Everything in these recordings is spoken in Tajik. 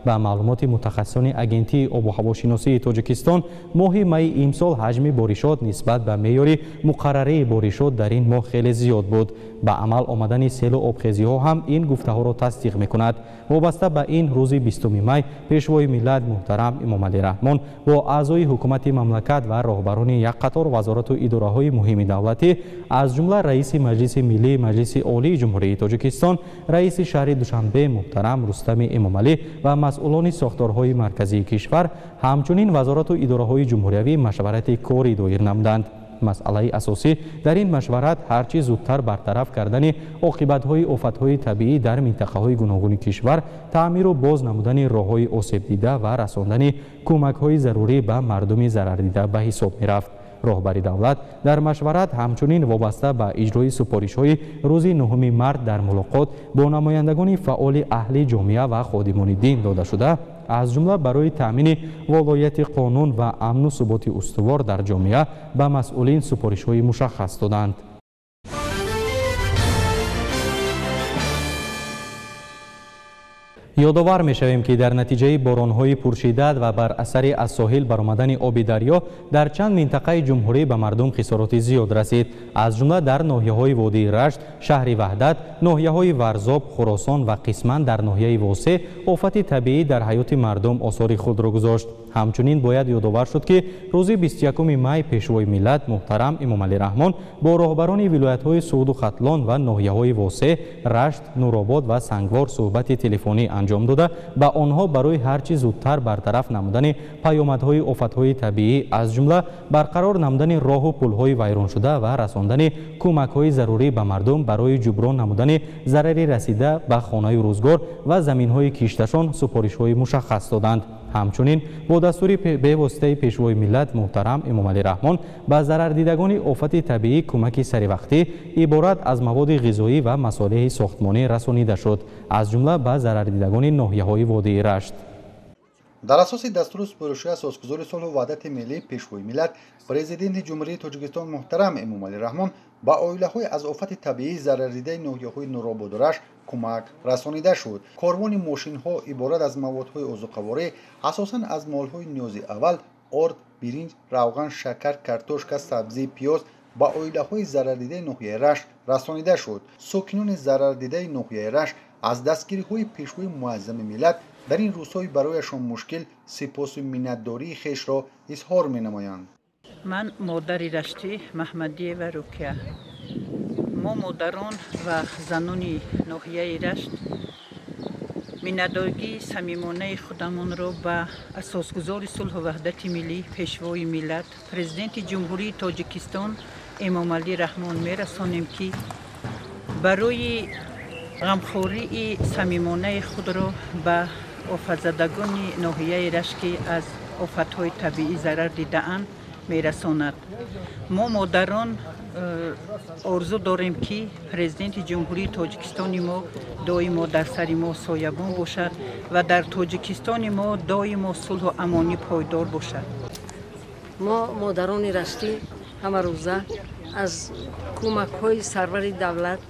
Ба маълумоти мутахассисони Агентии обу ҳавошиносии Тоҷикистон, моҳи майи имсол ҳаҷми боришот нисбат ба меъёри муқаррарии боришот дар ин моҳ хеле зиёд буд. Ба амал омадани селу обхезиҳо ҳам ин гуфтаҳоро тасдиқ мекунад. Вобаста ба ин, рӯзи 20 май Пешвои миллат муҳтарам Эмомалӣ Раҳмон бо аъзои ҳукумати мамлакат ва роҳбарони як қатор вазорату идораҳои муҳими давлатӣ, аз ҷумла раиси Маҷлиси Миллии Маҷлиси Олии Ҷумҳурии Тоҷикистон, раиси шаҳри Душанбе муҳтарам Рустами Эмомалӣ ва масъулони сохторҳои марказии кишвар, ҳамчунин вазорату идораҳои ҷумҳуриявӣ машварати корӣ доир намуданд. Масъалаи асосӣ дар ин машварат ҳарчи зудтар бартараф кардани оқибатҳои офатҳои табиӣ дар минтақаҳои гуногуни кишвар, таъмиру боз намудани роҳҳои осебдида ва расондани кӯмакҳои зарурӣ ба мардуми зарардида ба ҳисоб мерафт. Роҳбари давлат дар машварат ҳамчунин вобаста ба иҷрои супоришҳои рӯзи 9 март дар мулоқот бо намояндагони фаъоли аҳли ҷомеа ва ходимони дин додашуда, аз ҷумла барои таъмини волояти қонун ва амну суботи устувор дар ҷомеа ба масъулин супоришҳои мушаххас доданд. Ёдовар мешавем, ки дар натиҷаи боронҳои пуршиддат ва бар асари аз соҳил баромадани оби дарё дар чанд минтақаи ҷумҳурӣ ба мардум хисороти зиёд расид. Аз ҷумла дар ноҳияҳои водии Рашт, шаҳри Ваҳдат, ноҳияҳои Варзоб, Хуросон ва қисман дар ноҳияи Восеъ офати табиӣ дар ҳаёти мардум осори худро гузошт. Ҳамчунин бояд ёдовар шуд, ки рӯзи 21 май Пешвои миллат муҳтарам Эмомалӣ Раҳмон бо роҳбарони вилоятҳои Суғду Хатлон ва ноҳияҳои Восеъ, Рашт, Нуробод ва Сангвор суҳбати телефонӣ анҷом дода, ба онҳо барои ҳарчи зудтар бартараф намудани паёмадҳои офатҳои табиӣ, аз ҷумла барқарор намудани роҳу пулҳои вайроншуда ва расондани кӯмакҳои зарурӣ ба мардум барои ҷуброн намудани зарари расида ба хонаю рӯзгор ва заминҳои кишташон супоришҳои мушаххас доданд. Ҳамчунин бо дастури бевоситаи Пешвои миллат муҳтарам Эмомалӣ Раҳмон ба зарардидагони офати табиӣ кӯмаки саривақтӣ иборат аз маводи ғизоӣ ва масолеҳи сохтмонӣ расонида шуд, аз ҷумла ба зарардидагони ноҳияҳои водии Рашт. Дар асоси дастуру супоришҳои асосгузори сулҳу ваҳдати миллӣ, Пешвои миллат, Президенти Ҷумҳурии Тоҷикистон муҳтарам Эмомалӣ Раҳмон ба оилаҳои аз офати табиӣ зарардидаи ноҳияҳои Нурободу Рашт кӯмак расонида шуд. Корвони мошинҳо иборат аз маводҳои озуқаворӣ, асосан аз молҳои ниёзи аввал, орд, биринҷ, равған, шакар, картошка, сабзӣ, пиёз ба оилаҳои зарардидаи ноҳияи Рашт расонида шуд. Сокинони зарардидаи ноҳияи Рашт аз дастгириҳои Пешвои муаззами миллат дар ин рӯзҳои барояшон мушкил сипосу миннатдории хешро изҳор менамоянд. Ман модари Раштӣ Маҳмадиева Рукия. Мо модарон ва занони ноҳияи Рашт миннатдории самимонаи худамонро ба асосгузори сулҳу ваҳдати миллӣ, Пешвои миллат, Президенти Ҷумҳурии Тоҷикистон Эмомалӣ Раҳмон мерасонем, ки барои ғамхории самимонаи худро ба офатзадагони ноҳияи Рашт, ки аз офатҳои табиӣ зарар дидаанд, мерасонад. Мо модарон орзу дорем, ки Президенти Ҷумҳурии Тоҷикистони мо доимо дар сари мо соябон бошад ва дар Тоҷикистони мо доимо сулҳу амонӣ пойдор бошад. Мо модарони Раштӣ ҳамарӯза аз кӯмакҳои сарвари давлат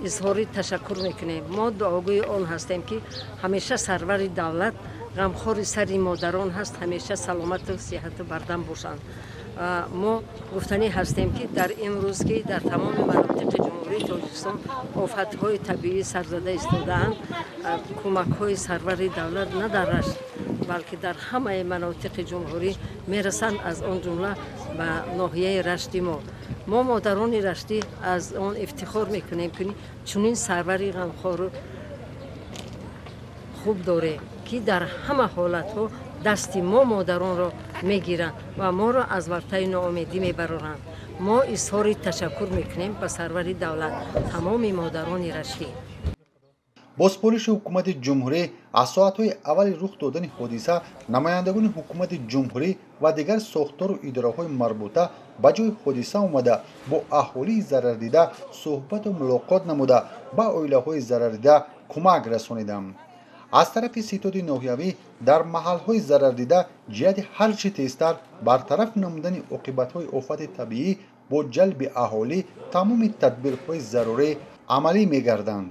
изҳори ташаккур мекунем. Мо дуогӯи он ҳастем, ки ҳамеша сарвари давлат ғамхори сари модарон ҳаст, ҳамеша саломату сиҳату бардам бошанд. Мо гуфтанӣ ҳастем, ки дар имрӯз, ки дар тамоми манотиқи Ҷумҳурии Тоҷикистон офатҳои табиӣ сарзада истодаанд, кӯмакҳои сарвари давлат на дар Рашт, балки дар ҳамаи манотиқи ҷумҳурӣ мерасанд, аз он ҷумла ба ноҳияи Рашти мо. Мо модарони Раштӣ аз он ифтихор мекунем, ки чунин сарвари ғамхору хуб дорем, ки дар ҳама ҳолатҳо дасти мо модаронро мегиранд ва моро аз вартаи ноумедӣ мебароранд. Мо изҳори ташаккур мекунем ба сарвари давлат, тамоми модарони Раштӣ. Бо супориши ҳукумати ҷумҳурӣ аз соатҳои аввали рух додани ҳодиса намояндагони ҳукумати ҷумҳурӣ ва дигар сохтору идораҳои марбута ба ҷои ҳодиса омада, бо аҳолии зарардида суҳбату мулоқот намуда, ба оилаҳои зарардида кӯмак расониданд. Аз тарафи ситоди ноҳиявӣ дар маҳалҳои зарардида ҷиҳати ҳарчи тезтар бартараф намудани оқибатҳои офати табиӣ бо ҷалби аҳолӣ тамоми тадбирҳои зарурӣ амалӣ мегарданд.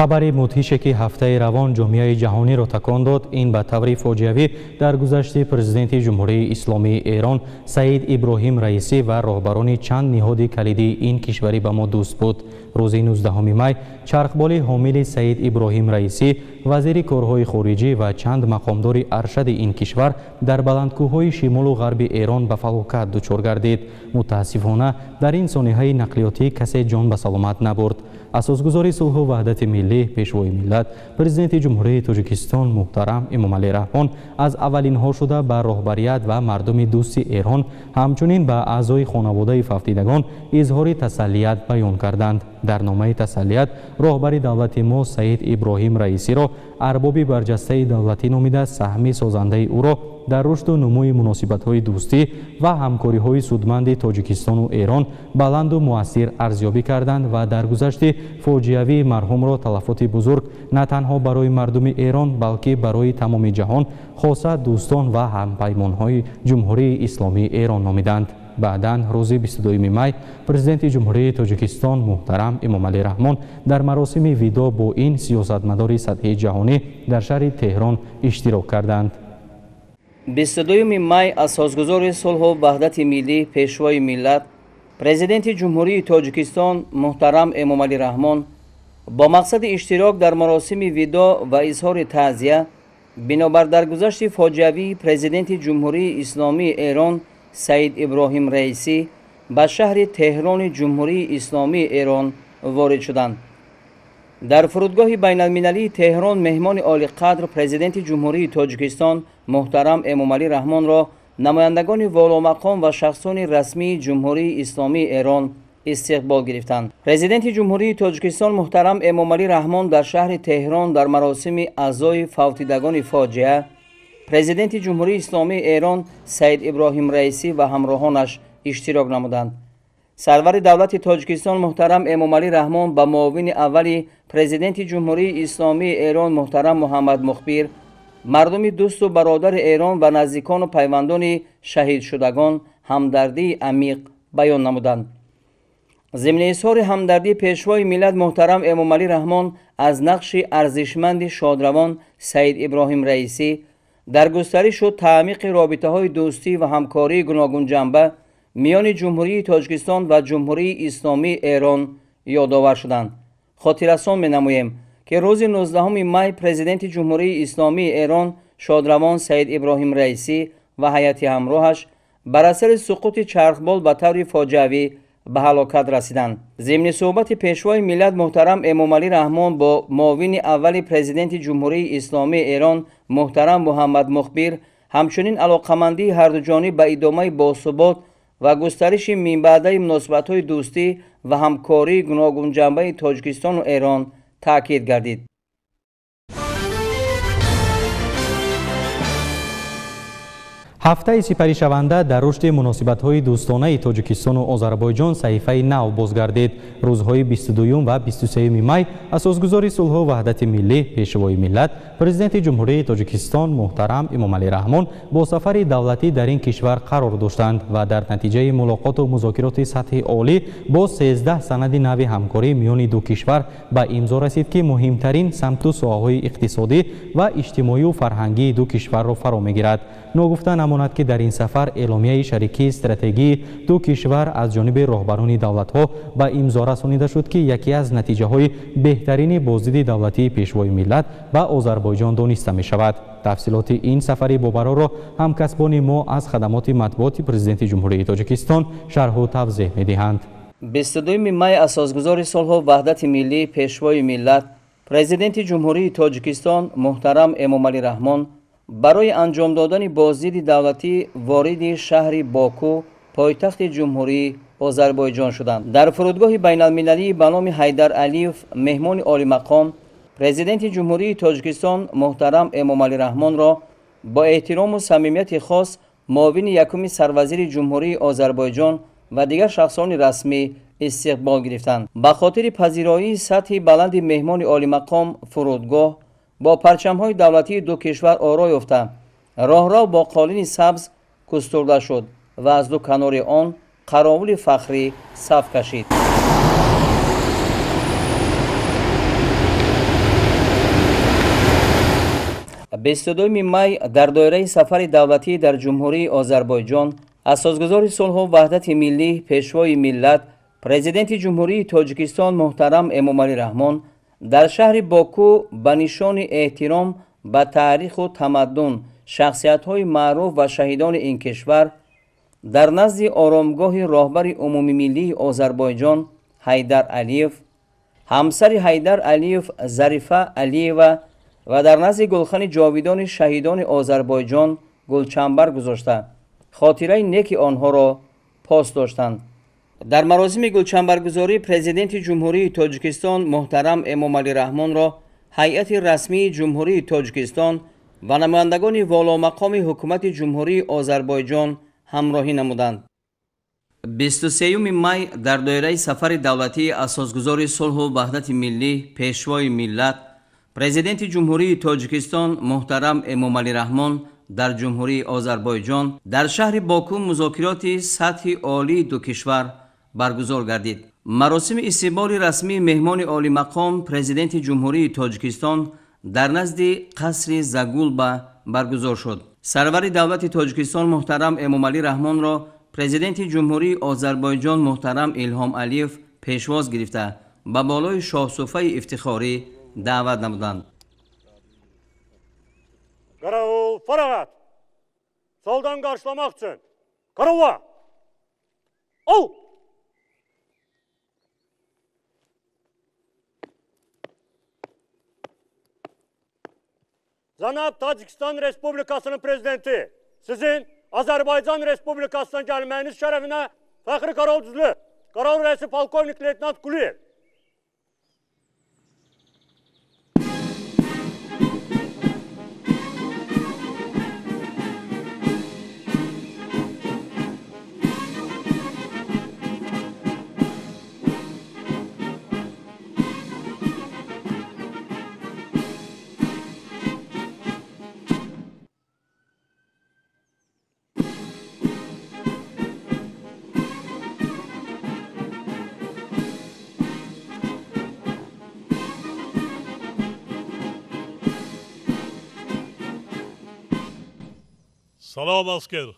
Хабари мудҳише, ки ҳафтаи равон ҷомеаи ҷаҳониро такон дод, ин ба таври фоҷиавӣ дар гузашти президенти Ҷумҳурии Исломии Эрон Саид Иброҳим Раисӣ ва роҳбарони чанд ниҳоди калидии ин кишвари ба мо дӯст буд. Рӯзи 19 май чархболи ҳомили Саид Иброҳим Раисӣ, вазири корҳои хориҷӣ ва чанд мақомдори аршади ин кишвар дар баландкӯҳҳои шимолу ғарби Эрон ба фалокат дучор гардид. Мутаассифона, дар ин сонеҳаи нақлиётӣ касе ҷон ба саломат набурд. Асосгузори сулҳу ваҳдати миллӣ, Пешвои миллат, Президенти Ҷумҳурии Тоҷикистон муҳтарам Эмомалӣ Раҳмон аз аввалинҳо шуда ба роҳбарият ва мардуми дӯсти Эрон, ҳамчунин ба аъзои хонаводаи фавтидагон изҳори тасаллият баён карданд. Дар номаи тасаллият роҳбари давлати мо Саид Иброҳим Раисиро арбоби барҷастаи давлатӣ номида, саҳми созандаи ӯро дар рушду нумӯи муносибатҳои дӯстӣ ва ҳамкориҳои судманди Тоҷикистону Эрон баланду муассир арзёбӣ карданд ва дар гузашти фоҷиавии марҳумро талафоти бузург на танҳо барои мардуми Эрон, балки барои тамоми ҷаҳон, хоса дӯстон ва ҳампаймонҳои Ҷумҳурии Исломии Эрон номиданд. Баъдан рӯзи 22 май Президенти Ҷумҳурии Тоҷикистон муҳтарам Эмомалӣ Раҳмон дар маросими видо бо ин сиёсатмадори сатҳи ҷаҳонӣ дар шаҳри Теҳрон иштирок карданд. 22 май асосгузори сулҳу ваҳдати миллӣ, Пешвои миллат, Президенти Ҷумҳурии Тоҷикистон муҳтарам Эмомалӣ Раҳмон бо мақсади иштирок дар маросими видо ва изҳори таъзия бинобар даргузашти фоҷиавии Президенти Ҷумҳурии Исломии Эрон Саид Иброҳим Раисӣ ба шаҳри Теҳрони Ҷумҳурии Исломии Эрон ворид шуданд. Дар фурудгоҳи байналмилалии Теҳрон меҳмони олиқадр Президенти Ҷумҳурии Тоҷикистон муҳтарам Эмомалӣ Раҳмонро намояндагони воломақом ва шахсони расмии Ҷумҳурии Исломии Эрон истиқбол гирифтанд. Президенти Ҷумҳурии Тоҷикистон муҳтарам Эмомалӣ Раҳмон дар шаҳри Теҳрон дар маросими аъзои фавтидагони фоҷиа Президенти Ҷумҳурии Исломии Эрон Саид Иброҳим Раисӣ ва ҳамроҳонаш иштирок намуданд. Сарвари давлати Тоҷикистон муҳтарам Эмомалӣ Раҳмон ба муовини аввали Президенти Ҷумҳурии Исломии Эрон муҳтарам Муҳаммад Мухбир, мардуми дӯсту бародари Эрон ва наздикону пайвандони шаҳидшудагон ҳамдардии амиқ баён намуданд. Зимни изҳори ҳамдардӣ Пешвои миллат муҳтарам Эмомалӣ Раҳмон аз нақши арзишманди шодравон Саид Иброҳим Раисӣ дар густаришу таъмиқи робитаҳои дӯстӣ ва ҳамкории гуногунҷанба миёни Ҷумҳурии Тоҷикистон ва Ҷумҳурии Исломии Эрон ёдовар шуданд. Хотиррасон менамоем, ки рӯзи 19 май Президенти Ҷумҳурии Исломии Эрон шодравон Саид Иброҳим Раисӣ ва ҳайати ҳамроҳаш бар асари суқути чархбол ба таври фоҷиавӣ ба ҳалокат расиданд. Зимни суҳбати Пешвои миллат муҳтарам Эмомалӣ Раҳмон бо муовини аввали Президенти Ҷумҳурии Исломии Эрон муҳтарам Муҳаммад Мухбир ҳамчунин алоқамандии ҳардуҷониб ба идомаи босубот ва густариши минбаъдаи муносибатҳои дӯстӣ ва ҳамкории гуногунҷанбаи Тоҷикистону Эрон таъкид гардид. Ҳафтаи сипаришаванда дар рушди муносибатҳои дӯстонаи Тоҷикистону Озарбойҷон саҳифаи нав бозгардид. Рӯзҳои 22 ва 23 май асосгузори сулҳу ваҳдати миллӣ, Пешвои миллат, Президенти Ҷумҳурии Тоҷикистон муҳтарам Эмомалӣ Раҳмон бо сафари давлатӣ дар ин кишвар қарор доштанд ва дар натиҷаи мулоқоту музокироти сатҳи олӣ бо 13 санади нави ҳамкорӣ миёни ду кишвар ба имзо расид, ки муҳимтарин самту соҳаҳои иқтисодӣ ва иҷтимоию фарҳангии ду кишварро фаро мегирад. Ногуфта намонад, ки дар ин сафар эъломияи шарикии стратегии ду кишвар аз ҷониби роҳбарони давлатҳо ба имзо расонида шуд, ки яке аз натиҷаҳои беҳтарини боздиди давлатии Пешвои миллат ба Озарбойҷон дониста мешавад. Тафсилоти ин сафари бобароро ҳамкасбони мо аз хадамоти матбуоти Президенти Ҷумҳурии Тоҷикистон шарҳу тавзеҳ медиҳанд. 22 май асосгузори сулҳу ваҳдати миллӣ, Пешвои миллат, Президенти Ҷумҳурии Тоҷикистон муҳтарам Эмомалӣ Раҳмон барои анҷом додани боздиди давлатӣ вориди шаҳри Боку, пойтахти Ҷумҳурии Озарбойҷон шуданд. Дар фурудгоҳи байналмилалии ба номи Ҳайдар Алиев меҳмони олимақом Президенти Ҷумҳурии Тоҷикистон муҳтарам Эмомалӣ Раҳмонро бо эҳтирому самимияти хос муовини якуми сарвазири Ҷумҳурии Озарбойҷон ва дигар шахсони расмӣ истиқбол гирифтанд. Ба хотири пазироии сатҳи баланди меҳмони олимақом фурудгоҳ бо парчамҳои давлатии ду кишвар оро ёфта, роҳрав бо қолини сабз кустурда шуд ва аз ду канори он қаровули фахрӣ саф кашид. 22 май дар доираи сафари давлатӣ дар Ҷумҳурии Озарбойҷон асосгузори сулҳу ваҳдати миллӣ, Пешвои миллат, Президенти Ҷумҳурии Тоҷикистон муҳтарам Эмомалӣ Раҳмон дар шаҳри Боку ба нишони эҳтиром ба таъриху тамаддун, шахсиятҳои маъруф ва шаҳидони ин кишвар дар назди оромгоҳи роҳбари умумимиллии Озарбойҷон Ҳайдар Алиев, ҳамсари Ҳайдар Алиев Зарифа Алиева ва дар назди гулхани ҷовидони шаҳидони Озарбойҷон гулчамбар гузошта, хотираи неки онҳоро пос доштанд. Дар маросими гулчамбаргузорӣ Президенти Ҷумҳурии Тоҷикистон муҳтарам Эмомалӣ Раҳмонро ҳайати расмии Ҷумҳурии Тоҷикистон ва намояндагони воломақоми ҳукумати Ҷумҳурии Озарбойҷон ҳамроҳӣ намуданд. 23 май дар доираи сафари давлатии асосгузори сулҳу ваҳдати миллӣ, Пешвои миллат, Президенти Ҷумҳурии Тоҷикистон муҳтарам Эмомалӣ Раҳмон дар Ҷумҳурии Озарбойҷон дар шаҳри Боку музокироти сатҳи олии ду кишвар баргузор гардид. Маросими истиқболи расмии меҳмони олимақом Президенти Ҷумҳурии Тоҷикистон дар назди қасри Загулба баргузор шуд. Сарвари давлати Тоҷикистон муҳтарам Эмомалӣ Раҳмонро Президенти Ҷумҳурии Озарбойҷон муҳтарам Илҳом Алиев пешвоз гирифта ба болои шоҳсуфаи ифтихорӣ даъват намуданд. Qaravul fərağət! Soldan qarşılamaq üçün! Qaravula! Ol! Cənab Tacikistan Respublikasının Prezidenti, sizin Azərbaycan Respublikasından gəlməyiniz şərəfinə Fəxri Qaravul Düzlü, Qaravul rəisi polkovnik leytenant Quliyev. Salam asker.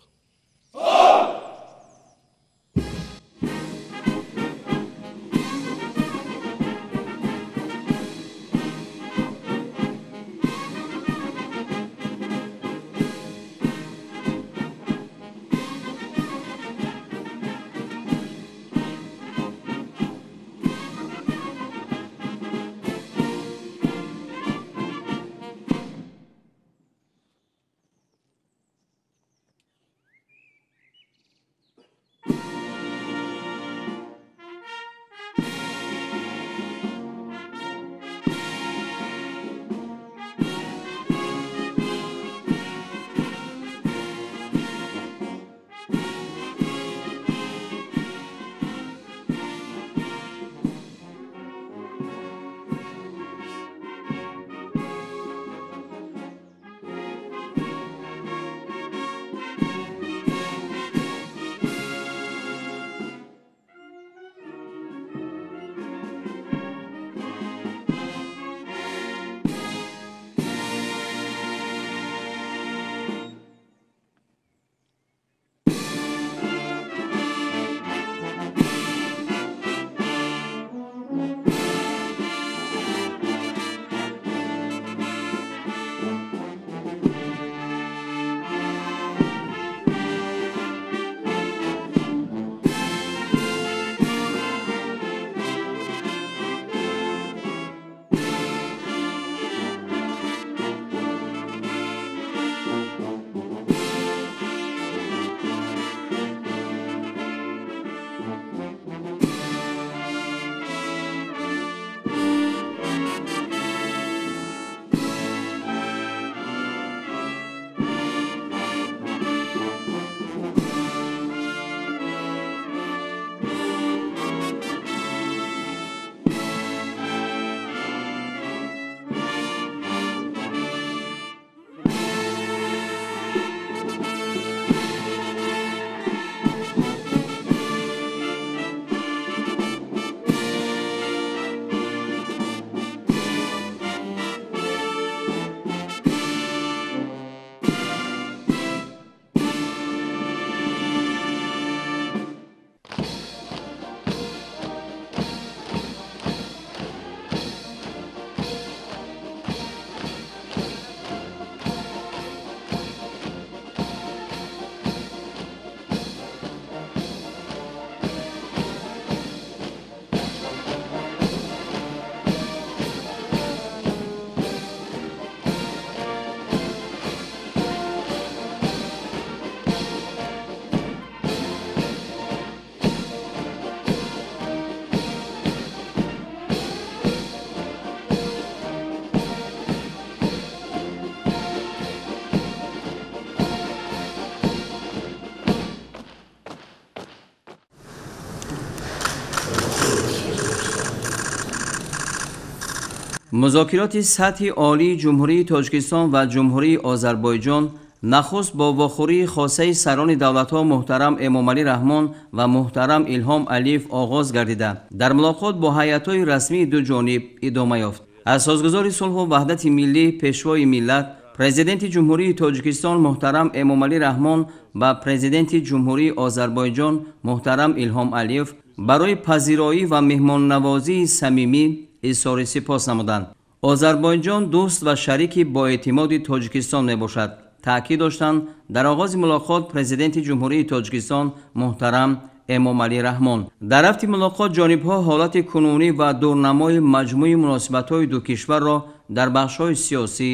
Музокироти сатҳи олии Ҷумҳурии Тоҷикистон ва Ҷумҳурии Озарбойҷон нахуст бо вохӯрии хосаи сарони давлатҳо муҳтарам Эмомалӣ Раҳмон ва муҳтарам Илҳом Алиев оғоз гардида, дар мулоқот бо ҳайатҳои расмии ду ҷониб идома ёфт. Асосгузори сулҳу ваҳдати миллӣ, Пешвои миллат, Президенти Ҷумҳурии Тоҷикистон муҳтарам Эмомалӣ Раҳмон ва Президенти Ҷумҳурии Озарбойҷон муҳтарам Илҳом Алиев барои пазироӣ ва меҳмоннавозии самимӣ изҳори сипос намуданд. Озарбойҷон дӯст ва шарики боэътимоди Тоҷикистон мебошад, таъкид доштанд дар оғози мулоқот Президенти Ҷумҳурии Тоҷикистон муҳтарам Эмомалӣ Раҳмон. Дар рафти мулоқот ҷонибҳо ҳолати кунунӣ ва дурнамои маҷмӯи муносибатҳои ду кишварро дар бахшҳои сиёсӣ,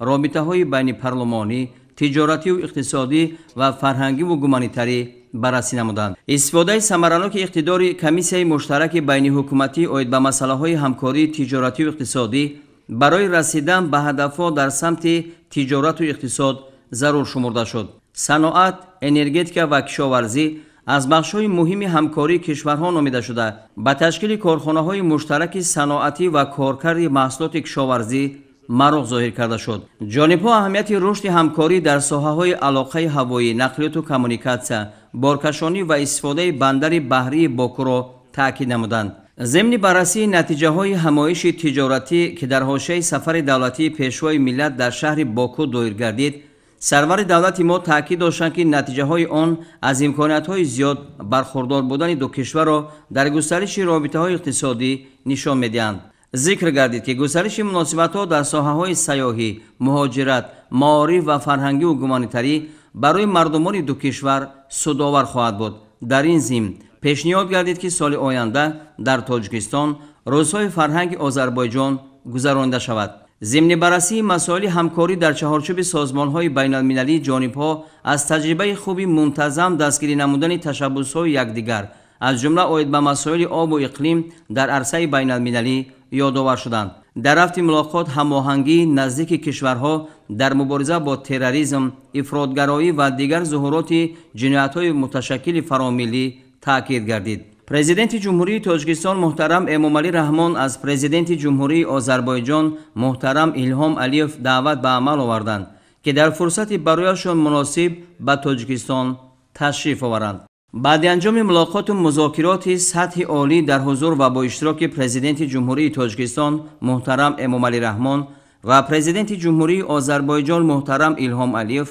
робитаҳои байнипарлумонӣ, тиҷоративу иқтисодӣ ва фарҳангиву гуманитарӣ баррасӣ намуданд. Истифодаи самараноки иқтидори комиссияи муштараки байниҳукуматӣ оид ба масъалаҳои ҳамкории тиҷоративу иқтисодӣ барои расидан ба ҳадафҳо дар самти тиҷорату иқтисод зарур шумурда шуд. Саноат, энергетика ва кишоварзӣ аз бахшҳои муҳими ҳамкории кишварҳо номида шуда, ба ташкили корхонаҳои муштараки саноатӣ ва коркарди маҳсулоти кишоварзӣ мароқ зоҳир карда шуд. Ҷонибҳо аҳамияти рушди ҳамкорӣ дар соҳаҳои алоқаи ҳавоӣ, нақлиёту коммуникатсия, боркашонӣ ва истифодаи бандари баҳрии Бокуро таъкид намуданд. Зимни баррасии натиҷаҳои ҳамоиши тиҷоратӣ, ки дар ҳошияи сафари давлатии Пешвои миллат дар шаҳри Боку доир гардид, сарвари давлати мо таъкид доштанд, ки натиҷаҳои он аз имкониятҳои зиёд бархурдор будани ду кишварро дар густариши робитаҳои иқтисодӣ нишон медиҳанд. Зикр гардид, ки густариши муносибатҳо дар соҳаҳои сайёҳӣ, муҳоҷират, маориф ва фарҳангиву гуманитарӣ барои мардумони ду кишвар судовар хоҳад буд. Дар ин зимн пешниҳод гардид, ки соли оянда дар Тоҷикистон рӯзҳои фарҳанги Озарбойҷон гузаронида шавад. Зимни баррасии масоили ҳамкорӣ дар чаҳорчӯби созмонҳои байналмилалии ҷонибҳо аз таҷрибаи хуби мунтазам дастгирӣ намудани ташаббусҳои якдигар, аз ҷумла оид ба масоили обу иқлим дар арсаи байналмилалӣ ёдовар шуданд. Дар рафти мулоқот ҳамоҳангии наздики кишварҳо дар мубориза бо терроризм, ифротгароӣ ва дигар зуҳуроти ҷиноятҳои муташаккили фаромиллӣ таъкид гардид. Президенти Ҷумҳурии Тоҷикистон муҳтарам Эмомалӣ Раҳмон аз Президенти Ҷумҳурии Озарбойҷон муҳтарам Илҳом Алиев даъват ба амал оварданд, ки дар фурсати барояшон муносиб ба Тоҷикистон ташриф оваранд. Баъди анҷоми мулоқоту музокироти сатҳи олӣ дар ҳузур ва бо иштироки Президенти Ҷумҳурии Тоҷикистон муҳтарам Эмомалӣ Раҳмон ва Президенти Ҷумҳурии Озарбойҷон муҳтарам Илҳом Алиев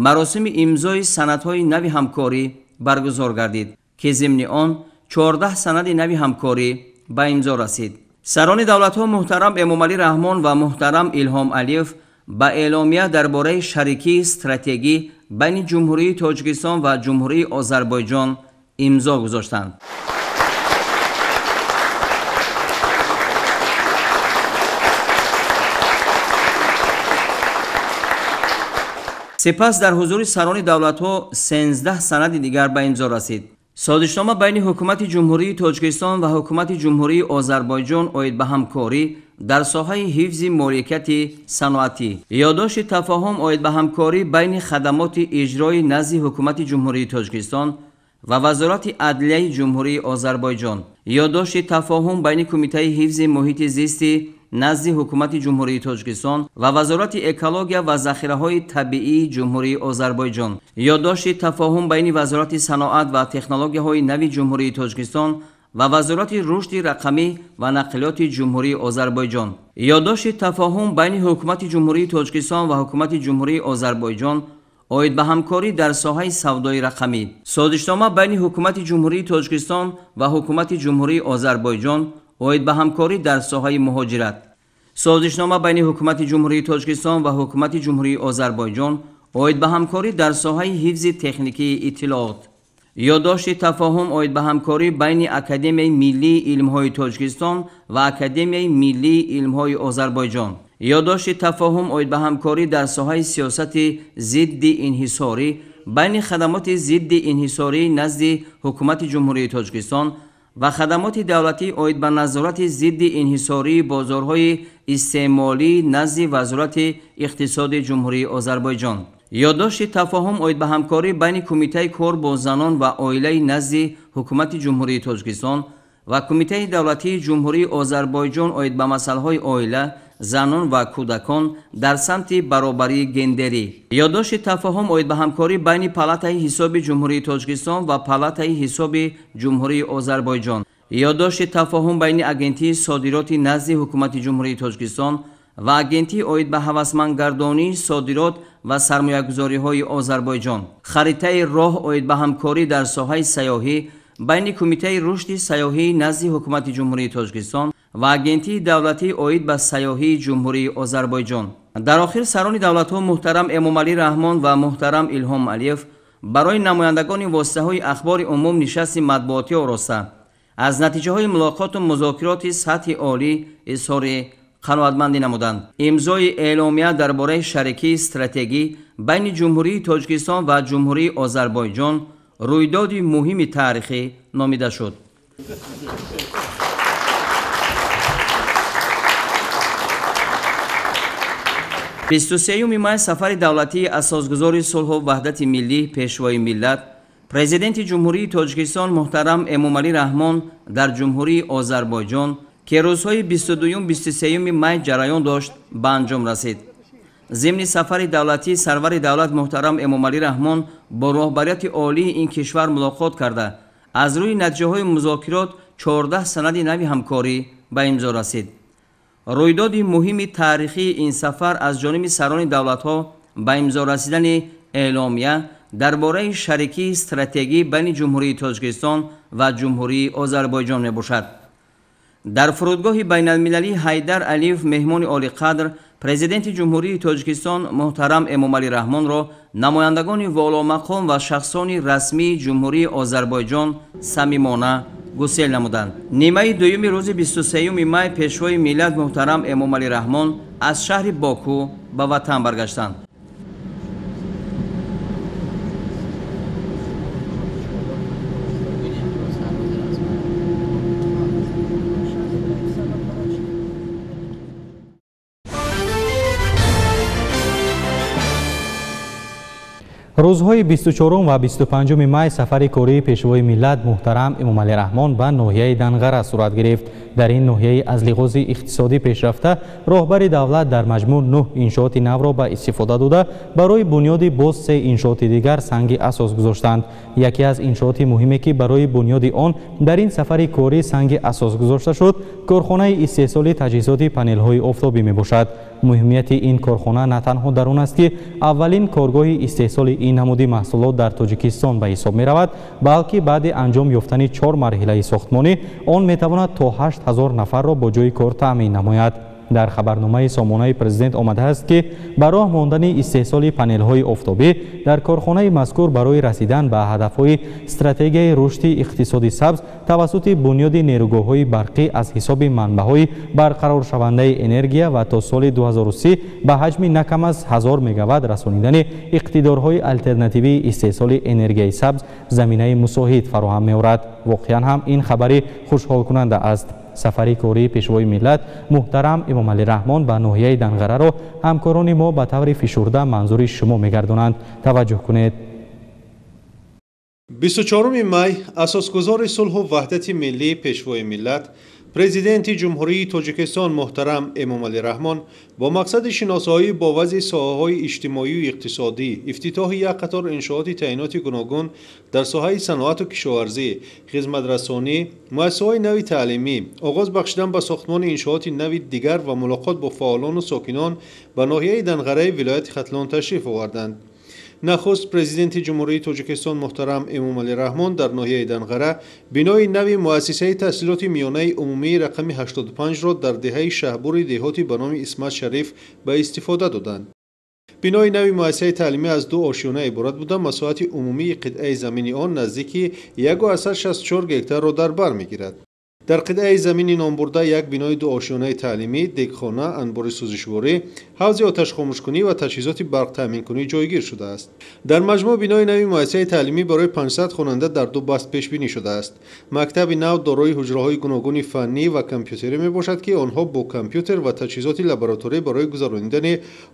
маросими имзои санадҳои нави ҳамкорӣ баргузор гардид, ки зимни он 14 санади нави ҳамкорӣ ба имзо расид. Сарони давлатҳо муҳтарам Эмомалӣ Раҳмон ва муҳтарам Илҳом Алиев ба эъломия дар бораи шарикии стратегӣ байни Ҷумҳурии Тоҷикистон ва Ҷумҳурии Озарбойҷон имзо гузоштанд. Сипас дар ҳузури сарони давлатҳо 13 санади дигар ба имзо расид. Созишнома байни Ҳукумати Ҷумҳурии Тоҷикистон ва Ҳукумати Ҷумҳурии Озарбойҷон оид ба ҳамкорӣ дар соҳаи ҳифзи моликияти саноатӣ, ёддошти тафоҳум оид ба ҳамкорӣ байни хадамоти иҷрои назди Ҳукумати Ҷумҳурии Тоҷикистон ва Вазорати адлияи Ҷумҳурии Озарбойҷон, ёддошти тафоҳум байни Кумитаи ҳифзи муҳити зисти назди Ҳукумати Ҷумҳурии Тоҷикистон ва Вазорати экология ва захираҳои табиии Ҷумҳурии Озарбойҷон, ёддошти тафоҳум байни Вазорати саноат ва технологияҳои нави Ҷумҳурии Тоҷикистон ва Вазорати рушди рақамӣ ва нақлиёти Ҷумҳурии Озарбойҷон, ёддошти тафоҳум байни Ҳукумати Ҷумҳурии Тоҷикистон ва Ҳукумати Ҷумҳурии Озарбойҷон оид ба ҳамкорӣ дар соҳаи савдои рақамӣ, созишнома байни Ҳукумати Ҷумҳурии Тоҷикистон ва Ҳукумати Ҷумҳурии Озарбойҷон оид ба ҳамкорӣ дар соҳаи муҳоҷират, созишнома байни Ҳукумати Ҷумҳурии Тоҷикистон ва Ҳукумати Ҷумҳурии Озарбойҷон оид ба ҳамкорӣ дар соҳаи ҳифзи техникии иттилоот, ёддошти тафоҳум оид ба ҳамкорӣ байни Академияи миллии илмҳои Тоҷикистон ва Академияи миллии илмҳои Озарбойҷон, ёддошти тафоҳум оид ба ҳамкорӣ дар соҳаи сиёсати зидди инҳисорӣ байни хадамоти зидди инҳисорӣ назди Ҳукумати Ҷумҳурии Тоҷикистон ва хадамоти давлатӣ оид ба назорати зидди инҳисории бозорҳои истеъмолӣ назди Вазорати иқтисоди Ҷумҳурии Озарбойҷон, ёддошти тафоҳум оид ба ҳамкорӣ байни Кумитаи кор бо занон ва оилаи назди Ҳукумати Ҷумҳурии Тоҷикистон ва Кумитаи давлатии Ҷумҳурии Озарбойҷон оид ба масъалаҳои оила, занон ва кӯдакон дар самти баробарии гендерӣ. Ёддошти тафоҳум оид ба ҳамкорӣ байни Палатаи ҳисоби Ҷумҳурии Тоҷикистон ва Палатаи ҳисоби Ҷумҳурии Озарбойҷон. Ёддошти тафоҳум байни Агентии содироти назди Ҳукумати Ҷумҳурии Тоҷикистон ва Агентии оид ба ҳавасмандгардонии содирот ва сармоягузориҳои Озарбойҷон. Харитаи роҳ оид ба ҳамкорӣ дар соҳаи сайёҳӣ байни Кумитаи рушди сайёҳии назди Ҳукумати Ҷумҳурии Тоҷикистон ва Агентии давлатии оид ба сайёҳии Ҷумҳурии Озарбойҷон. Дар охир сарони давлатҳо муҳтарам Эмомалӣ Раҳмон ва муҳтарам Илҳом Алиев барои намояндагони воситаҳои ахбори умум нишасти матбуотӣ ороста аз натиҷаҳои мулоқоту музокироти сатҳи олӣ изҳори қаноатмандӣ намуданд. Имзои эъломия дар бораи шарикии стратегӣ байни Ҷумҳурии Тоҷикистон ва Ҷумҳурии Озарбойҷон рӯйдоди муҳими таърихӣ номида шуд. 23 май сафари давлатии асосгузори сулҳу ваҳдати миллӣ, Пешвои миллат, Президенти Ҷумҳурии Тоҷикистон муҳтарам Эмомалӣ Раҳмон дар Ҷумҳурии Озарбойҷон, ки рӯзҳои 22-23 май ҷараён дошт, ба анҷом расид. Зимни сафари давлатӣ сарвари давлат муҳтарам Эмомалӣ Раҳмон бо роҳбарияти олии ин кишвар мулоқот карда, аз рӯи натиҷаҳои музокирот 14 санади нави ҳамкорӣ ба имзо расид. Рӯйдоди муҳими таърихии ин сафар аз ҷониби сарони давлатҳо ба имзо расидани эъломия дар бораи шарикии стратегӣ байни Ҷумҳурии Тоҷикистон ва Ҷумҳурии Озарбойҷон мебошад. Дар фурудгоҳи байналмилалии Ҳайдар Алиев меҳмони олиқадр Президенти Ҷумҳурии Тоҷикистон муҳтарам Эмомалӣ Раҳмонро намояндагони воломақом ва шахсони расмии Ҷумҳурии Озарбойҷон самимона гусел намуданд. Нимаи дуюми рӯзи 23 май Пешвои миллат муҳтарам Эмомалӣ Раҳмон аз шаҳри Боку ба ватан баргаштанд. Рӯзҳои 24 ва 25 май сафари кории Пешвои миллат муҳтарам Эмомалӣ Раҳмон ба ноҳияи Данғара сурат гирифт. Дар ин ноҳияи аз лиҳози иқтисодӣ пешрафта роҳбари давлат дар маҷмӯъ 9 иншооти навро ба истифода дода, барои бунёди боз 3 иншооти дигар санги асос гузоштанд. Яке аз иншооти муҳиме, ки барои бунёди он дар ин сафари корӣ санги асос гузошта шуд, корхонаи истеҳсоли таҷҳизоти панелҳои офтобӣ мебошад. Муҳимияти ин корхона на танҳо дар он аст, ки аввалин коргоҳи истеҳсоли ин намуди маҳсулот дар Тоҷикистон ба ҳисоб меравад, балки баъди анҷом ёфтани 4 марҳилаи сохтмонӣ он метавонад то 8000 нафарро бо ҷойи кор таъмин намояд. Дар хабарномаи сомонаи президент омадааст, ки ба роҳ мондани истеҳсоли панелҳои офтобӣ дар корхонаи мазкур барои расидан ба ҳадафҳои стратегияи рушди иқтисоди сабз тавассути бунёди нерӯгоҳҳои барқӣ аз ҳисоби манбаъҳои барқароршавандаи энергия ва то соли 2030 ба ҳаҷми на кам аз 1000 мегаватт расонидани иқтидорҳои алтернативии истеҳсоли энергияи сабз заминаи мусоид фароҳам меорад. Воқеан ҳам ин хабари хушҳолкунанда аст. Сафари кории Пешвои миллат муҳтарам Эмомалӣ Раҳмон ба ноҳияи Данғараро ҳамкорони мо ба таври фишурда манзури шумо мегардонанд. Таваҷҷӯҳ кунед. 24 май асосгузори сулҳу ваҳдати миллӣ, Пешвои миллат, Президенти Ҷумҳурии Тоҷикистон муҳтарам Эмомалӣ Раҳмон бо мақсади шиносоӣ бо вазъи соҳаҳои иҷтимоию иқтисодӣ, ифтитоҳи як қатор иншооти таъиноти гуногун дар соҳаи саноату кишоварзӣ, хизматрасонӣ, муассисаҳои нави таълимӣ, оғоз бахшидан ба сохтмони иншооти нави дигар ва мулоқот бо фаъолону сокинон ба ноҳияи Данғараи вилояти Хатлон ташриф оварданд. Нахуст Президенти Ҷумҳурии Тоҷикистон муҳтарам Эмомалӣ Раҳмон дар ноҳияи Данғара бинои нави муассисаи таҳсилоти миёнаи умумии рақами 85-ро дар деҳаи Шаҳбури деҳоти ба номи Исмат Шариф ба истифода доданд. Бинои нави муассисаи таълимӣ аз 2 ошёна иборат буда, масоҳати умумии қитъаи замини он наздики 1,64 гектарро дар бар мегирад. Дар қитъаи замини номбурда як бинои дуошёнаи таълимӣ, дегхона, анбори сӯзишворӣ, ҳавзи оташхомӯшкунӣ ва таҷҳизоти барқтаъминкунӣ ҷойгир шудааст. Дар маҷмӯъ бинои нави муассисаи таълимӣ барои 500 хонанда дар 2 баст пешбинӣ шудааст. Мактаби нав дорои ҳуҷраҳои гуногуни фаннӣ ва компютерӣ мебошад, ки онҳо бо компютер ва таҷҳизоти лабораторӣ барои гузаронидани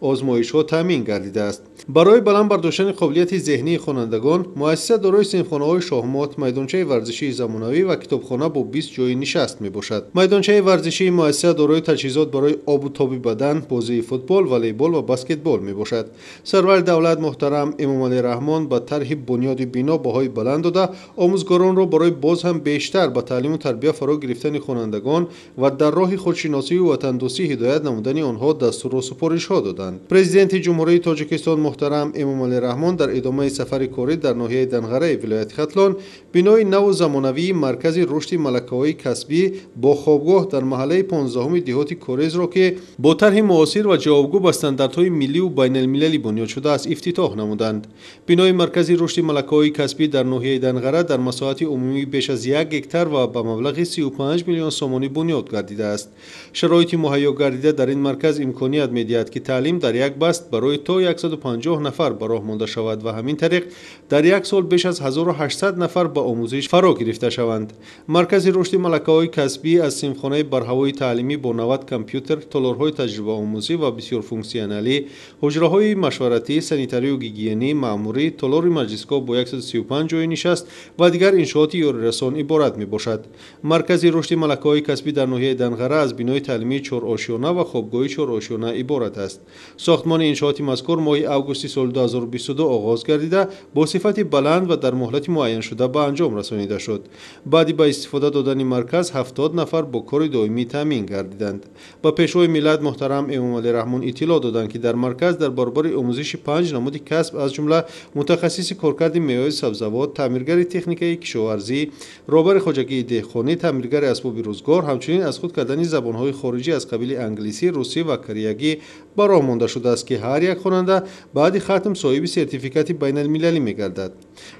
озмоишҳо таъмин гардидааст. Барои баланд бардоштани қобилияти зеҳнии хонандагон, муассиса дорои синфхонаҳои шоҳмот, майдончаи варзишии замонавӣ ва китобхона бо 20 ҷойи нишаст мебошад. Майдончаи варзишии муассиса дорои таҷҳизот барои обу тоби бадан, бозии футбол, волейбол ва баскетбол мебошад. Сарвари давлат муҳтарам Эмомалӣ Раҳмон ба тарҳи бунёди бино баҳои баланд дода, омӯзгоронро барои боз ҳам бештар ба таълиму тарбия фаро гирифтани хонандагон ва дар роҳи худшиносию ватандӯстӣ ҳидоят намудани онҳо дастуру супоришҳо доданд. Президенти Ҷумҳурии Тоҷикистон муҳтарам Эмомалӣ Раҳмон дар идомаи сафари корӣ дар ноҳияи Данғараи вилояти Хатлон бинои наву замонавии маркази рушди малакаҳои касбӣ бо хобгоҳ дар маҳаллаи 15-уми деҳоти Корезро, ки бо тарҳи муосир ва ҷавобгӯ ба стандартҳои милливу байналмилалӣ бунёд шудааст, ифтитоҳ намуданд. Бинои маркази рушди малакаҳои касбӣ дар ноҳияи Данғара дар масоҳати умумии беш аз 1 гектар ва ба маблағи 35 миллион сомонӣ бунёд гардидааст. Шароити муҳайё гардида дар ин марказ имконият медиҳад, ки таълим дар як баст барои то 150 нафар ба роҳ монда шавад ва ҳамин тариқ дар як сол беш аз 1800 нафар ба омӯзиш фаро гирифта шаванд. Маркази рушди малакаҳои касбӣ аз синфхонаи барҳавои таълимӣ бо 90 компютер, толорҳои таҷрибаомӯзӣ ва бисёрфунксионалӣ, ҳуҷраҳои машваратӣ, санитарию гигиенӣ, маъмурӣ, толори маҷлисгоҳ бо 135 ҷои нишаст ва дигар иншооти ёрирасон иборат мебошад. Маркази рушди малакаҳои касбӣ дар ноҳияи Данғара аз бинои таълимии чорошёна ва хобгоҳи чорошёна иборат аст. Сохтмони иншооти мазкур моҳи августи соли 2022 оғоз гардида, бо сифати баланд ва дар муҳлати муайяншуда ба анҷом расонида шуд. Баъди ба истифода додани марказ 70 нафар бо кори доимӣ таъмин гардиданд. Ба Пешвои миллат муҳтарам Эмомалӣ Раҳмон иттилоъ доданд, ки дар марказ дар баробари омӯзиши 5 намуди касб, аз ҷумла мутахассиси коркарди меваи сабзавот, таъмиргари техникаи кишоварзӣ, роҳбари хоҷагии деҳқонӣ, таъмиргари асбоби рӯзгор, ҳамчунин аз худ кардани забонҳои хориҷӣ аз қабили англисӣ, русӣ ва кореягӣ ба роҳ монда шудааст, ки ҳар як хонанда баъди хатм соҳиби сертификати байналмилалӣ мегардад.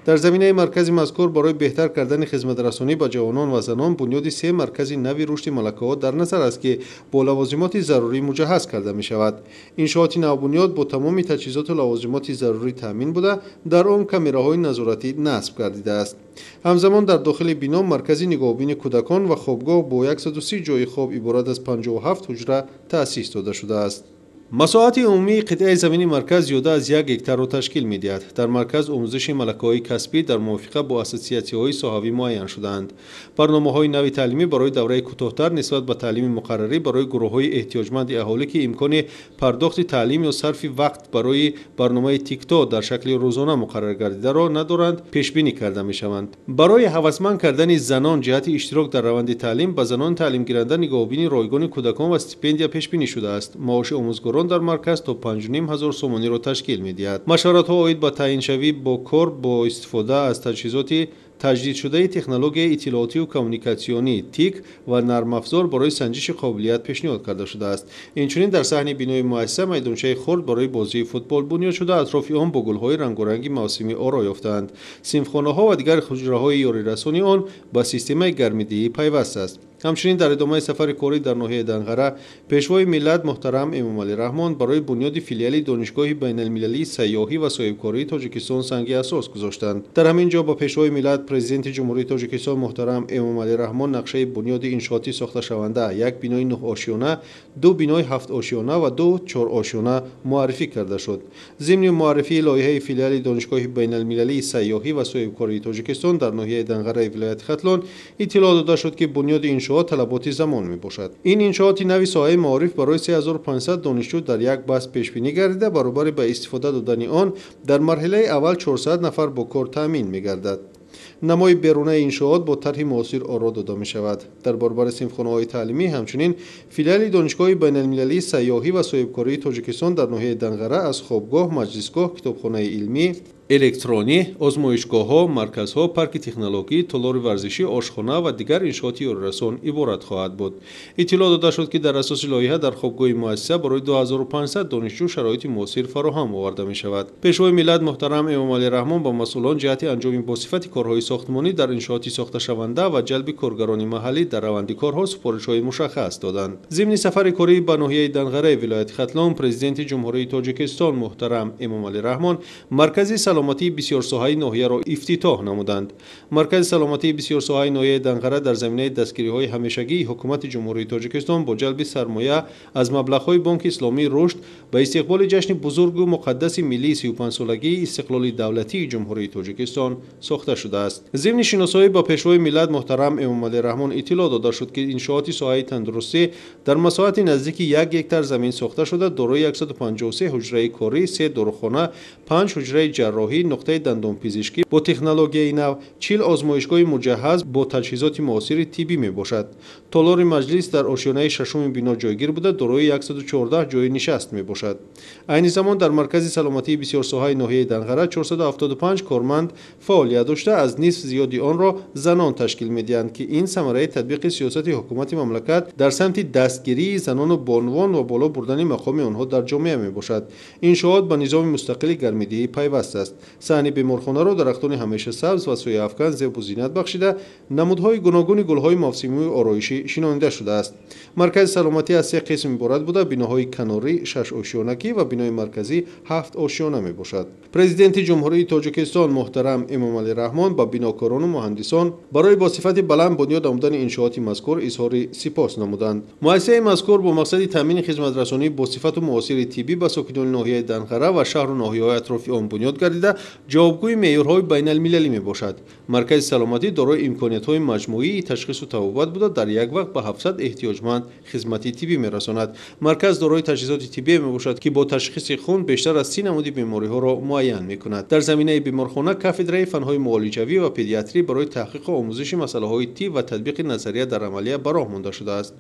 Дар заминаи маркази мазкур барои беҳтар кардани хизматрасонӣ ба ҷавонон ва занон бунёди 3 маркази нави рушди малакаҳо дар назар аст, ки бо лавозимоти зарурӣ муҷаҳҳаз карда мешавад. Иншооти навбунёд бо тамоми таҷҳизоту лавозимоти зарурӣ таъмин буда, дар он камераҳои назоратӣ насб гардидааст. Ҳамзамон дар дохили бино маркази нигоҳубини кӯдакон ва хобгоҳ бо 130 ҷои хоб иборат аз 57 ҳуҷра таъсис дода шудааст. Масоҳати умумии қитъаи замини марказ зиёда аз 1 гектарро ташкил медиҳад. Дар марказ омӯзиши малакаҳои касбӣ дар мувофиқа бо ассотсиатсияҳои соҳавӣ муайян шудаанд. Барномаҳои нави таълимӣ барои давраи кӯтоҳтар нисбат ба таълими муқаррарӣ барои гурӯҳҳои эҳтиёҷманди аҳолӣ, ки имкони пардохти таълим ё сарфи вақт барои барномаи тикто дар шакли рӯзона муқаррар гардидаро надоранд, пешбинӣ карда мешаванд. Барои ҳавасманд кардани занон ҷиҳати иштирок дар раванди таълим ба занон таълимгиранда нигоҳубини ройгони кӯдакон ва стипендия пешбинӣ шудааст. Маоши омӯзгорон дар марказ то 5500 сомониро ташкил медиҳад. Машваратҳо оид ба таъиншавӣ бо кор бо истифода аз таҷҳизоти таҷдидшудаи технологияи иттилоотиву коммуникатсионӣ ТИК ва нармафзор барои санҷиши қобилият пешниҳод карда шудааст. Инчунин дар саҳни бинои муассиса майдончаи хурд барои бозии футбол бунёд шуда, атрофи он бо гулҳои рангоранги мавсимӣ оро ёфтаанд. Синфхонаҳо ва дигар ҳуҷраҳои ёрирасони он ба системаи гармидиҳӣ пайваст аст. Ҳамчунин дар идомаи сафари корӣ дар ноҳияи Данғара Пешвои миллат муҳтарам Эмомалӣ Раҳмон барои бунёди филиали Донишгоҳи байналмилалии сайёҳӣ ва соҳибкории Тоҷикистон санги асос гузоштанд. Дар ҳамин ҷо ба Пешвои миллат Президенти Ҷумҳурии Тоҷикистон муҳтарам Эмомалӣ Раҳмон нақшаи бунёди иншооти сохташаванда, як бинои 9-ошёна, 2 бинои 7-ошёна ва 2 4-ошёна муаррифӣ карда шуд. Зимни муаррифии лоиҳаи филиали Донишгоҳи байналмилалии сайёҳӣ ва соҳибкории Тоҷикистон дар ноҳияи Данғараи вилояти Хатлон иттилоъ дода шуд, ки бунёди иншоот талаботи замон мебошад. Ин иншооти нави соҳаи маориф барои 3500 донишҷӯ дар як баст пешбинӣ гардида, баробари ба истифода додани он дар марҳилаи аввал 400 нафар бо кор таъмин мегардад. Намои берунаи иншоот бо тарҳи муосир оро дода мешавад. Дар баробари синфхонаҳои таълимӣ ҳамчунин филиали Донишгоҳи байналмилалии сайёҳӣ ва соҳибкории Тоҷикистон дар ноҳияи Данғара аз хобгоҳ, маҷлисгоҳ, китобхонаи илмӣ, электронӣ, озмоишгоҳҳо, марказҳо, парки технологӣ, толори варзишӣ, ошхона ва дигар иншооти ёрирасон иборат хоҳад буд. Иттилоъ дода шуд, ки дар асоси лоиҳа дар хобгоҳи муассиса барои 2500 донишҷӯ шароити муосир фароҳам оварда мешавад. Пешвои миллат муҳтарам Эмомалӣ Раҳмон ба масъулон ҷиҳати анҷоми босифати корҳои сохтмонӣ дар иншооти сохташаванда ва ҷалби коргарони маҳаллӣ дар раванди корҳо супоришҳои мушаххас доданд. Зимни сафари корӣ ба ноҳияи Данғараи вилояти Хатлон Президенти Ҷумҳурии Тоҷикистон муҳтарам Эмомалӣ Раҳмон маркази саломатии бисёрсоҳаи ноҳияро ифтитоҳ намуданд. Маркази саломатии бисёрсоҳаи ноҳияи Данғара дар заминаи дастгириҳои ҳамешагии Ҳукумати Ҷумҳурии Тоҷикистон бо ҷалби сармоя аз маблағҳои Бонки Исломии Рушд ба истиқболи ҷашни бузургу муқаддаси миллии 35-солагии истиқлоли давлатии Ҷумҳурии Тоҷикистон сохта шудааст. Зимни шиносоӣ ба Пешвои миллат муҳтарам Эмомалӣ Раҳмон иттилоъ дода шуд, ки иншооти соҳаи тандурустӣ дар масоҳати наздики 1 гектар замин сохта шуда, дорои 153 ҳуҷраи корӣ, 3 дорухона, 5 ҳуҷраи ҷарроҳӣ, нуқтаи дандонпизишкӣ бо технологияи нав, 40 озмоишгоҳи муҷаҳҳаз бо таҷҳизоти муосири тиббӣ мебошад. Толори маҷлис дар ошёнаи шашуми бино ҷойгир буда, дорои 114 ҷои нишаст мебошад. Айни замон дар маркази саломатии бисёрсоҳаи ноҳияи Данғара 475 корманд фаъолият дошта, аз нисф зиёди онро занон ташкил медиҳанд, ки ин самараи татбиқи сиёсати ҳукумати мамлакат дар самти дастгирии занону бонувон ва боло бурдани мақоми онҳо дар ҷомеа мебошад. Иншоот ба низоми мустақили гармидиҳӣ пайваст аст. Саҳни беморхонаро дарахтони ҳамеша сабз ва сояафкан зебу зинат бахшида, намудҳои гуногуни гулҳои мавсимию ороишӣ шинонида шудааст. Маркази саломатӣ аз 3 қисм иборат буда, биноҳои канорӣ 6 ошёнакӣ ва бинои марказӣ 7 ошёна мебошад. Президенти Ҷумҳурии Тоҷикистон муҳтарам Эмомалӣ Раҳмон ба бинокорону муҳандисон барои бо сифати баланд бунёд намудани иншооти мазкур изҳори сипос намуданд. Муассисаи мазкур бо мақсади таъмини хизматрасонӣ бо сифату муосири тиббӣ ба сокинони ноҳияи Данғара ва шаҳру ноҳияҳои атрофи он бунёд гардида, ҷавобгӯи меъёрҳои байналмилалӣ мебошад. Маркази саломатӣ дорои имкониятҳои маҷмӯии ташхису табобат буда, дар як вақт ба 700 эҳтиёҷманд хизмати тиббӣ мерасонад. Марказ дорои таҷҳизоти тиббие мебошад, ки бо ташхиси хун бештар аз 30 намуди бемориҳоро муайян мекунад. Дар заминаи беморхона кафедраи фанҳои муолиҷавӣ ва педиатрӣ барои таҳқиқу омӯзиши масъалаҳои тиб ва татбиқи назария дар амалия ба роҳ монда шудааст.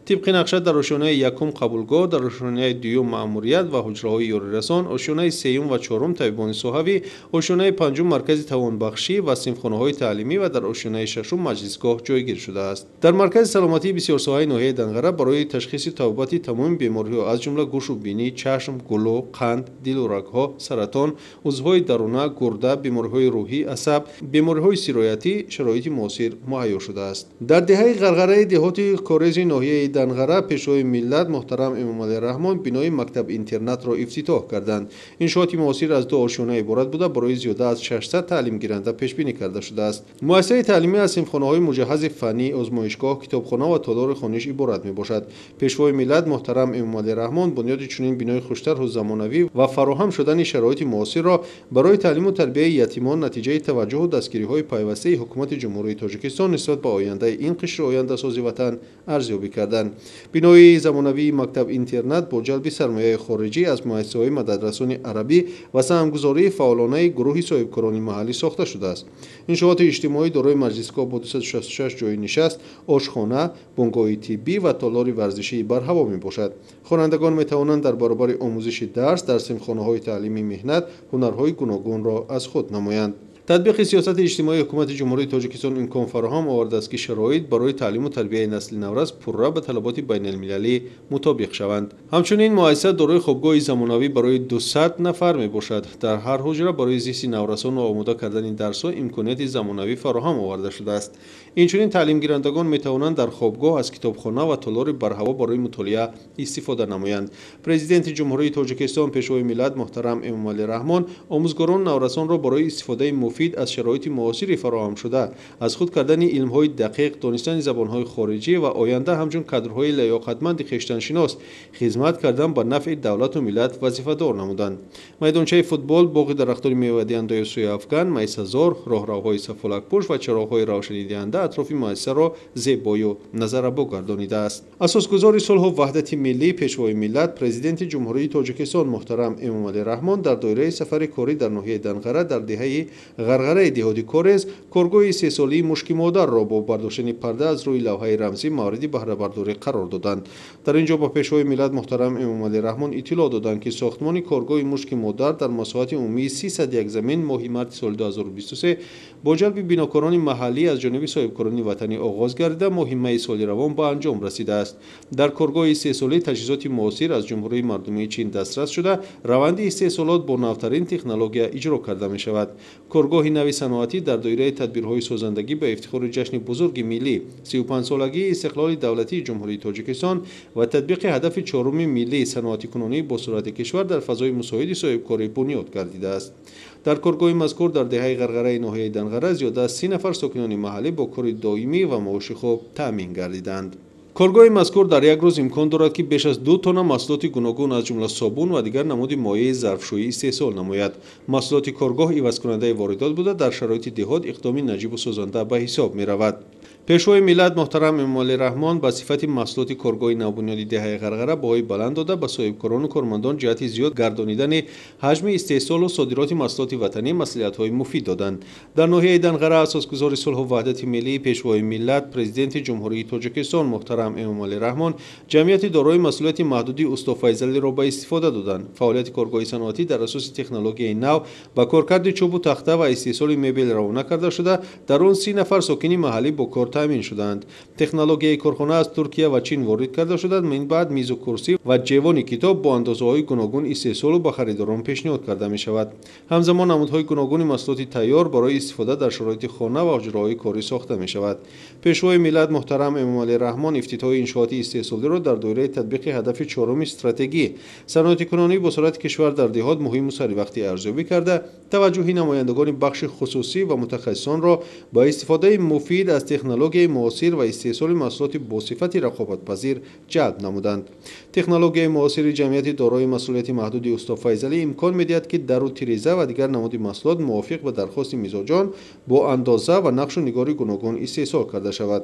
Тибқи нақша дар ошёнаи якум қабулгоҳ, дар ошёнаи дуюм маъмурият ва ҳуҷраҳои ёрирасон, ошёнаи сеюм ва чорум табибони соҳавӣ, ошёнаи панҷум маркази тавонбахшӣ ва синфхонаҳои таълимӣ ва дар ошёнаи шашум маҷлисгоҳ ҷойгир шудааст. Дар маркази саломатии бисёрсоҳаи ноҳияи Данғара барои ташхиси табобати тамоми бемориҳо аз ҷумла гӯшу бинӣ, чашм, гулӯ, қанд, дилу рагҳо, саратон, узвҳои даруна, гурда, бемориҳои рӯҳӣ, асаб, бемориҳои сироятӣ шароити муосир муҳайё шудааст. Дар деҳаи Ғарғараи деҳоти Корези ноҳияи Данғара Пешвои миллат муҳтарам Эмомалӣ Раҳмон бинои мактаб-интернатро ифтитоҳ карданд. Иншооти муосир аз 2 ошёна иборат буда, барои зиёда аз 600 таълимгиранда пешбинӣ карда шудааст. Муассисаи таълимӣ аз синфхонаҳои муҷаҳҳази фаннӣ, озмоишгоҳ, китобхона ва толори хониш иборат мебошад. Пешвои миллат муҳтарам Эмомалӣ Раҳмон бунёди чунин бинои хуштарҳу замонавӣ ва фароҳам шудани шароити муосирро барои таълиму тарбияи ятимон натиҷаи таваҷҷӯҳу дастгириҳои пайвастаи Ҳукумати Ҷумҳурии Тоҷикистон нисбат ба ояндаи ин қишри ояндасози ватан арзёбӣ карданд. Бинои замонавии мактаб-интернат бо ҷалби сармояи хориҷӣ аз муассисаҳои мададрасони арабӣ ва саҳмгузории фаъолонаи гурӯҳи соҳибкорони маҳаллӣ сохта шудааст. Иншооти иҷтимоӣ дорои маҷлисгоҳ бо 266 ҷои нишаст, ошхона, бунгоҳи тиббӣ ва толори варзишии барҳаво мебошад. Хонандагон метавонанд дар баробари омӯзиши дарс дар синфхонаҳои таълимии меҳнат ҳунарҳои гуногунро аз худ намоянд. Татбиқи сиёсати иҷтимоии Ҳукумати Ҷумҳурии Тоҷикистон имкон фароҳам овардааст, ки шароит барои таълиму тарбияи насли наврас пурра ба талаботи байналмилалӣ мутобиқ шаванд. Ҳамчунин муассиса дорои хобгоҳи замонавӣ барои 200 нафар мебошад. Дар ҳар ҳуҷра барои зисти наврасон ва омода кардани дарсҳо имконияти замонавӣ фароҳам оварда шудааст. Инчунин таълимгирандагон метавонанд дар хобгоҳ аз китобхона ва толори барҳаво барои мутолиа истифода намоянд. Президенти Ҷумҳурии Тоҷикистон Пешвои миллат муҳтарам Эмомалӣ Раҳмон омӯзгорону наврасонро барои истифодаи муфид аз шароити муосири фароҳам шуда, аз худ кардани илмҳои дақиқ, донистани забонҳои хориҷӣ ва оянда ҳамчун кадрҳои лаёқатманди хештаншинос хизмат кардан ба нафъи давлату миллат вазифадор намуданд. Майдончаи футбол, боғи дарахтони мевадиҳандаи сӯяафган, майсазор, роҳравҳои сафолакпӯш ва чароғҳои равшанидиҳанда атрофи муассисаро зебою назарабо гардонидааст. Асосгузори сулҳу ваҳдати миллӣ, Пешвои миллат, Президенти Ҷумҳурии Тоҷикистон муҳтарам Эмомалӣ Раҳмон дар доираи сафари корӣ дар ноҳияи Данғара дар деҳаи Ғарғараи деҳоти Корез коргоҳи сесолии мушки модарро бо бардоштани парда аз рӯи лавҳаи рамзӣ мавриди баҳрабардорӣ қарор доданд. Дар ин ҷо ба Пешвои миллат муҳтарам Эмомалӣ Раҳмон иттилоъ доданд, ки сохтмони коргоҳи мушки модар дар масоҳати умумии 301 замин моҳи марти соли 2023 бо ҷалби бинокорони маҳаллӣ аз ҷониби соҳибкорони ватанӣ оғоз гардида, моҳи майи соли равон ба анҷом расидааст. Дар коргоҳи сесолӣ таҷҳизоти муосир аз Ҷумҳурии Мардумии Чин дастрас шуда, раванди истеҳсолот бо навтарин технология иҷро карда мешавад. Коргоҳи нави саноатӣ дар доираи тадбирҳои созандагӣ ба ифтихори ҷашни бузурги миллӣ 35-солагии истиқлоли давлатии Ҷумҳурии Тоҷикистон ва татбиқи ҳадафи чоруми миллии саноатикунонӣ бо суръати кишвар дар фазои мусоиди соҳибкорӣ бунёд гардидааст. Дар коргоҳи мазкур дар деҳаи Ғарғараи ноҳияи Данғара зиёда аз 30 нафар сокинони маҳаллӣ бо кори доимӣ ва маоши хуб таъмин гардиданд. Коргоҳи мазкур дар як рӯз имкон дорад, ки беш аз 2 тонна маҳсулоти гуногун аз ҷумла собун ва дигар намуди моеи зарфшӯӣ истеҳсол намояд. Маҳсулоти коргоҳ ивазкунандаи воридот буда, дар шароити деҳот иқдоми наҷибу созанда ба ҳисоб меравад. Пешвои миллат муҳтарам Эмомалӣ Раҳмон ба сифати маҳсулоти коргоҳи навбунёди деҳаи Ғарғара баҳои баланд дода, ба соҳибкорону кормандон ҷиҳати зиёд гардонидани ҳаҷми истеҳсолу содироти маҳсулоти ватанӣ маслиҳатҳои муфид доданд. Дар ноҳияи Данғара асосгузори сулҳу ваҳдати миллӣ, Пешвои миллат, Президенти Ҷумҳурии Тоҷикистон муҳтарам Эмомалӣ Раҳмон ҷамъияти дорои масъулияти маҳдуди Усто Файзалиро ба истифода доданд. Фаъолияти коргоҳи саноатӣ дар асоси технологияи нав ба коркарди чӯбу тахта ва истеҳсоли мебел равона карда шуда, дар он 30 нафар сокини маҳаллӣ бо кор таъмин шуданд. Технологияи корхона аз Туркия ва Чин ворид карда шуданд. Мин баъд мизу курсӣ ва ҷевони китоб бо андозаҳои гуногун истеҳсолу ба харидорон пешниҳод карда мешавад. Ҳамзамон намудҳои гуногуни маҳсулоти тайёр барои истифода дар шароити хона ва ҳуҷраҳои корӣ сохта мешавад. Пешвои миллат муҳтарам Эмомалӣ Раҳмон ифтитоҳи иншооти истеҳсолиро дар доираи татбиқи ҳадафи чоруми стратегӣ саноатикунонӣ бо суръати кишвар дар деҳот муҳиму саривақтӣ арзёбӣ карда, таваҷҷӯҳи намояндагони бахши хусусӣ ва мутахассисонро ба истифодаи муфид аз технологияи муосир ва истеҳсоли маҳсулоти босифати рақобатпазир ҷалб намуданд. Технологияи муосири ҷамъияти дорои масъулияти маҳдуди Усто Файзалӣ имкон медиҳад, ки дару тиреза ва дигар намуди маҳсулот мувофиқ ба дархости мизоҷон бо андоза ва нақшу нигори гуногун истеҳсол карда шавад.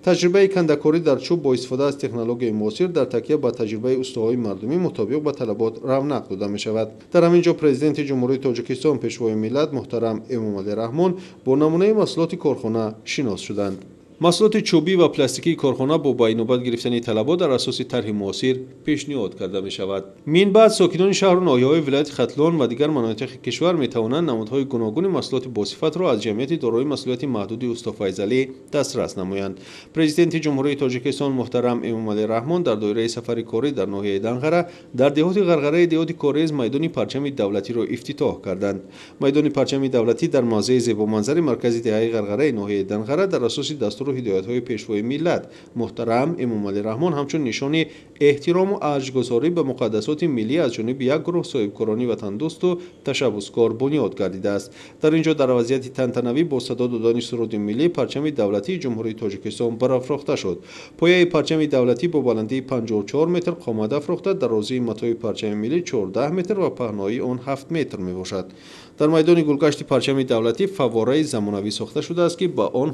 Таҷрибаи кандакорӣ дар чӯб бо истифода аз технологияи муосир дар такя ба таҷрибаи устоҳои мардумӣ мутобиқ ба талабот равнақ дода мешавад. Дар ҳамин ҷо Президенти Ҷумҳурии Тоҷикистон, Пешвои миллат муҳтарам Эмомалӣ Раҳмон бо намунаи маҳсулоти корхона шинос шуданд. Маҳсулоти чӯбӣ ва пластикии корхона бо ба инобат гирифтани талабот дар асоси тарҳи муосир пешниҳод карда мешавад. Мин баъд сокинони шаҳру ноҳияҳои вилояти Хатлон ва дигар манотиқи кишвар метавонанд намудҳои гуногуни маҳсулоти босифатро аз ҷамъияти дорои масъулияти маҳдуди Усто Файзалӣ дастрас намоянд. Президенти Ҷумҳурии Тоҷикистон муҳтарам Эмомалӣ Раҳмон дар доираи сафари корӣ дар ноҳияи Данғара дар деҳоти Ғарғараи деҳоти Корез майдони парчами давлатиро ифтитоҳ карданд. Майдони парчами давлатӣ дар мавзеи зебоманзари маркази деҳаи Ғарғараи ноҳияи Данғара дар асоси дастуру ҳидоятҳои Пешвои миллат муҳтарам Эмомалӣ Раҳмон ҳамчун нишони эҳтирому арҷгузорӣ ба муқаддасоти миллӣ аз ҷониби як гурӯҳ соҳибкорони ватандӯсту ташаббускор бунёд гардидааст. Дар ин ҷо дар вазъияти тантанавӣ бо садо додани суруди миллӣ парчами давлатии Ҷумҳурии Тоҷикистон барафрохта шуд. Пояи парчами давлатӣ бо баландии 54 метр қомат афрохта, дарозии матои парчами миллӣ 14 метр ва паҳноии он 7 метр мебошад. Дар майдони гулгашти парчами давлатӣ фаввораи замонавӣ сохта шудааст, ки ба он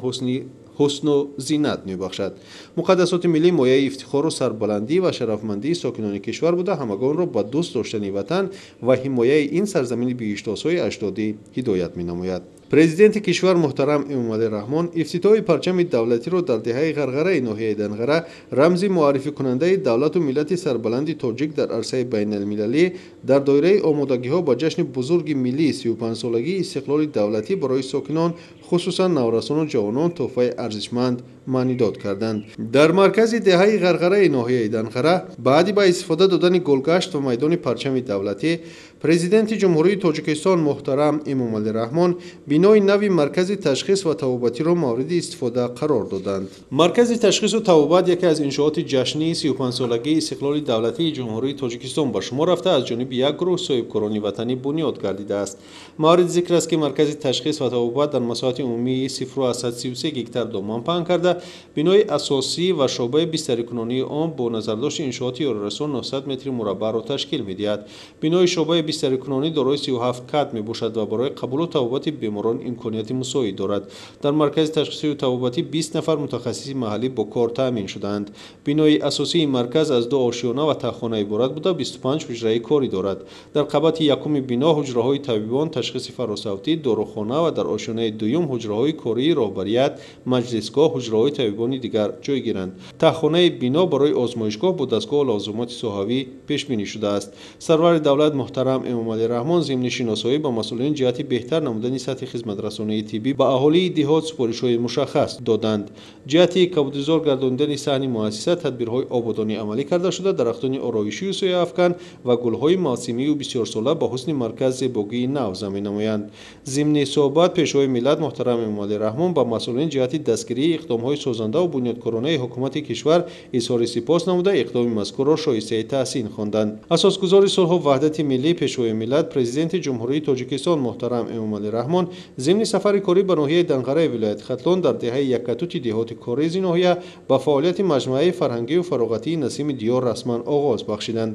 ҳусну зинат мебахшад. Муқаддасоти миллӣ мояи ифтихору сарбаландӣ ва шарафмандии сокинони кишвар буда, ҳамагонро ба дӯст доштани ватан ва ҳимояи ин сарзамини биҳиштосои аҷдодӣ ҳидоят менамояд. Президенти кишвар муҳтарам Эмомалӣ Раҳмон ифтитоҳи парчами давлатиро дар деҳаи Ғарғараи ноҳияи Данғара рамзи муаррификунандаи давлату миллати сарбаланди тоҷик дар арсаи байналмилалӣ дар доираи омодагиҳо ба ҷашни бузурги миллии 35-солагии истиқлоли давлатӣ барои сокинон, хусусан наврасону ҷавонон тӯҳфаи арзишманд маънидод карданд. Дар маркази деҳаи Ғарғараи ноҳияи Данғара баъди ба истифода додани гулгашт ва майдони парчами давлатӣ Президенти Ҷумҳурии Тоҷикистон муҳтарам Эмомалӣ Раҳмон бинои нави маркази ташхис ва табобатиро мавриди истифода қарор доданд. Маркази ташхису табобат яке аз иншооти ҷашнии 35-солагии истиқлоли давлатии Ҷумҳурии Тоҷикистон ба шумор рафта, аз ҷониби як гурӯҳ соҳибкорони ватанӣ бунёд гардидааст. Мавриди зикр аст, ки маркази ташхис ва табобат дар масоҳати умумии 0,33 гектар доман паҳн карда, бинои асосӣ ва шӯъбаи бистарикунонии он бо назардошти иншооти ёрирасон 900 метри мураббаъро ташкил медиҳад. Бинои шӯъбаи бистарикунонӣ дорои 37 кат мебошад ва барои қабулу табобати беморон имконияти мусоид дорад. Дар маркази ташхисию табобатӣ 20 нафар мутахассиси маҳаллӣ бо кор таъмин шудаанд. Бинои асосии марказ аз 2 ошёна ва таххона иборат буда, 25 ҳуҷраи корӣ дорад. Дар қабати якуми бино ҳуҷраҳои табибон, ташхиси фаросавтӣ, дорухона ва дар ошёнаи дуюм ҳуҷраҳои кории роҳбарият, маҷлисгоҳ, ҳуҷраҳои табибони дигар ҷойгиранд. Таҳхонаи бино барои озмоишгоҳ бо дастгоҳу лавозимоти соҳавӣ пешбинӣ шудааст. Сарвари давлат муҳтарам Эмомалӣ Раҳмон зимни шиносоӣ ба масъулин ҷиҳати беҳтар намудани сатҳи хизматрасонии тиббӣ ба аҳолии деҳот супоришҳои мушаххас доданд. Ҷиҳати кабудизор гардонидани саҳни муассиса тадбирҳои ободонӣ амалӣ карда шуда, дарахтони ороишию сояафкан ва гулҳои мавсимию бисёрсола ба ҳусни марказ зебогии нав замин намоянд. Зимни суҳбат Пешвои миллат муҳтарам Эмомалӣ Раҳмон ба масъулин ҷиҳати дастгирии иқдомҳои созандаву бунёдкоронаи ҳукумати кишвар изҳори сипос намуда, иқдоми мазкурро шоистаи таҳсин хонданд. Асосгузори сулҳу ваҳдати миллӣ, Пешвои миллат, Президенти Ҷумҳурии Тоҷикистон муҳтарам Эмомалӣ Раҳмон зимни сафари корӣ ба ноҳияи Данғараи вилояти Хатлон дар деҳаи Яккатути деҳоти Корези ноҳия ба фаъолияти маҷмӯаи фарҳангию фароғатии Насими Диёр расман оғоз бахшиданд.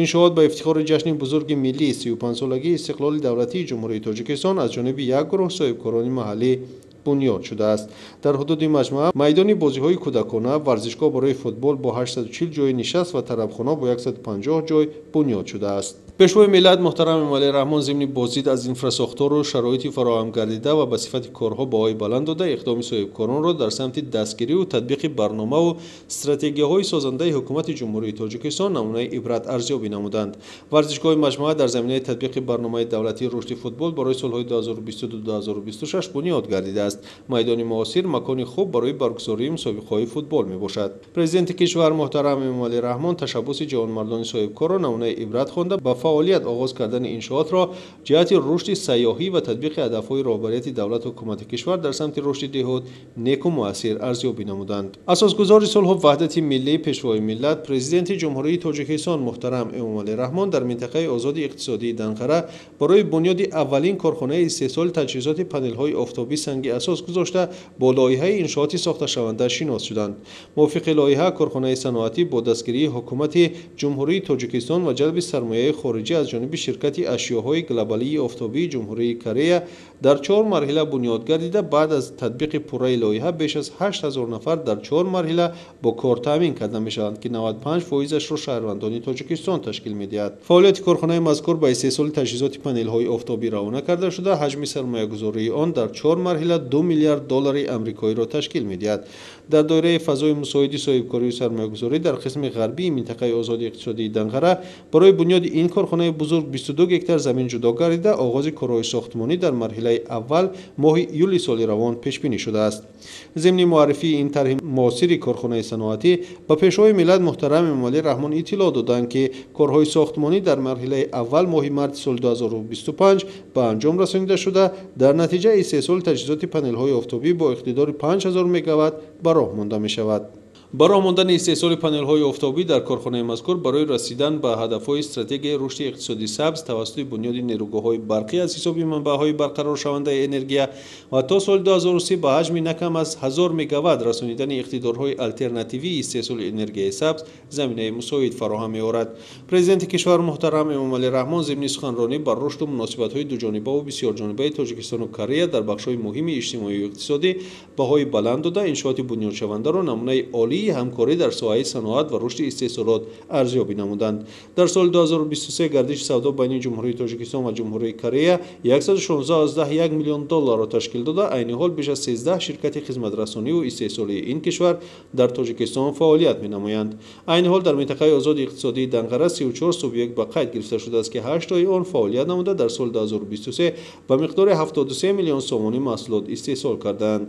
Иншоот ба ифтихори ҷашни бузурги миллии 35-солагии истиқлоли давлатии Ҷумҳурии Тоҷикистон аз ҷониби як гурӯҳ соҳибкорони маҳаллӣ бунёд шудааст. Дар ҳудуди маҷмӯа майдони бозиҳои кӯдакона, варзишгоҳ барои футбол бо 840 ҷойи нишаст ва тарабхона бо 150 ҷой бунёд шудааст. Пешвои миллат муҳтарам Эмомалӣ Раҳмон зимни боздид аз инфрасохтору шароити фароҳам гардида ва ба сифати корҳо баҳои баланд дода, иқдоми соҳибкоронро дар самти дастгириву татбиқи барномаву стратегияҳои созандаи ҳукумати Ҷумҳурии Тоҷикистон намунаи ибрат арзёбӣ намуданд. Варзишгоҳи маҷмӯа дар заминаи татбиқи барномаи давлатии рушди футбол барои солҳои 2022-2026 бунёд гардидааст. Майдони муосир макони хуб барои баргузории мусобиқаҳои футбол мебошад. Президенти кишвар муҳтарам Эмомалӣ Раҳмон ташаббуси ҷавонмардони соҳибкорро намунаи ибрат хонда, ба фаъолият оғоз кардани иншоотро ҷиҳати рушди сайёҳӣ ва татбиқи ҳадафҳои роҳбарияти давлату ҳукумати кишвар дар самти рушди деҳот неку муассир арзёбӣ намуданд. Асосгузори сулҳу ваҳдати миллӣ, Пешвои миллат, Президенти Ҷумҳурии Тоҷикистон муҳтарам Эмомалӣ Раҳмон дар минтақаи озоди иқтисодии Данғара барои бунёди аввалин корхонаи истеҳсоли таҷҳизоти панелҳои офтобӣ санги асос гузошта, бо лоиҳаи иншооти сохташаванда шинос шуданд. Мувофиқи лоиҳа, корхонаи саноатӣ бо дастгирии ҳукумати Ҷумҳурии Тоҷикистон ва ҷалби сармояи хориҷӣ аз ҷониби ширкати ашёҳои глобалии офтобии Ҷумҳурии Корея дар 4 марҳила бунёд гардида, баъд аз татбиқи пурраи лоиҳа беш аз 8000 нафар дар 4 марҳила бо кор таъмин карда мешаванд, ки 95%-ашро шаҳрвандони Тоҷикистон ташкил медиҳад. Фаъолияти корхонаи мазкур ба истеҳсоли таҷҳизоти панелҳои офтобӣ равона карда шуда, ҳаҷми сармоягузории он дар 4 марҳила 2 миллиард доллари амрикоиро ташкил медиҳад. Дар доираи фазои мусоиди соҳибкорию сармоягузорӣ дар қисми ғарбии минтақаи озоди иқтисодии Данғара барои бунёди ин корхонаи бузург 22 гектар замин ҷудо гардида, оғози корҳои сохтмонӣ дар марҳилаи аввал моҳи июли соли равон пешбинӣ шудааст. Зимни муаррифии ин тарҳи муосири корхонаи саноатӣ ба Пешвои миллат муҳтарам Эмомалӣ Раҳмон иттилоъ доданд, ки корҳои сохтмонӣ дар марҳилаи аввал моҳи марти соли 2025 ба анҷом расонида шуда, дар натиҷа истеҳсоли таҷҳизоти панелҳои офтобӣ бо иқтидори 5000 мегаватт ба роҳ монда мешавад. Ба роҳ мондани истеҳсоли панелҳои офтобӣ дар корхонаи мазкур барои расидан ба ҳадафҳои стратегияи рушди иқтисоди сабз тавассути бунёди нерӯгоҳҳои барқӣ аз ҳисоби манбаъҳои барқароршавандаи энергия ва то соли 2030 ба ҳаҷми на кам аз 1000 мегаватт расонидани иқтидорҳои алтернативии истеҳсоли энергияи сабз заминаи мусоид фароҳам меорад. Президенти кишвар муҳтарам Эмомалӣ Раҳмон зимни суханронӣ бар рушду муносибатҳои дуҷонибаву бисёрҷонибаи Тоҷикистону Корея дар бахшҳои муҳими иҷтимоию иқтисодӣ баҳои баланд дода, иншооти бунёдшавандаро намунаи олии ҳамкорӣ дар соҳаи саноат ва рушди истеҳсолот арзёбӣ намуданд. Дар соли 2023 гардиши савдо байни Ҷумҳурии Тоҷикистон ва Ҷумҳурии Корея 116,1 миллион долларро ташкил дода, айни ҳол беш аз 13 ширкати хизматрасониву истеҳсолии ин кишвар дар Тоҷикистон фаъолият менамоянд. Айни ҳол дар минтақаи озоди иқтисодии Данғара 34 субъект ба қайд гирифта шудааст, ки 8тои он фаъолият намуда дар соли 2023 ба миқдори 73 миллион сомонӣ маҳсулот истеҳсол кардаанд.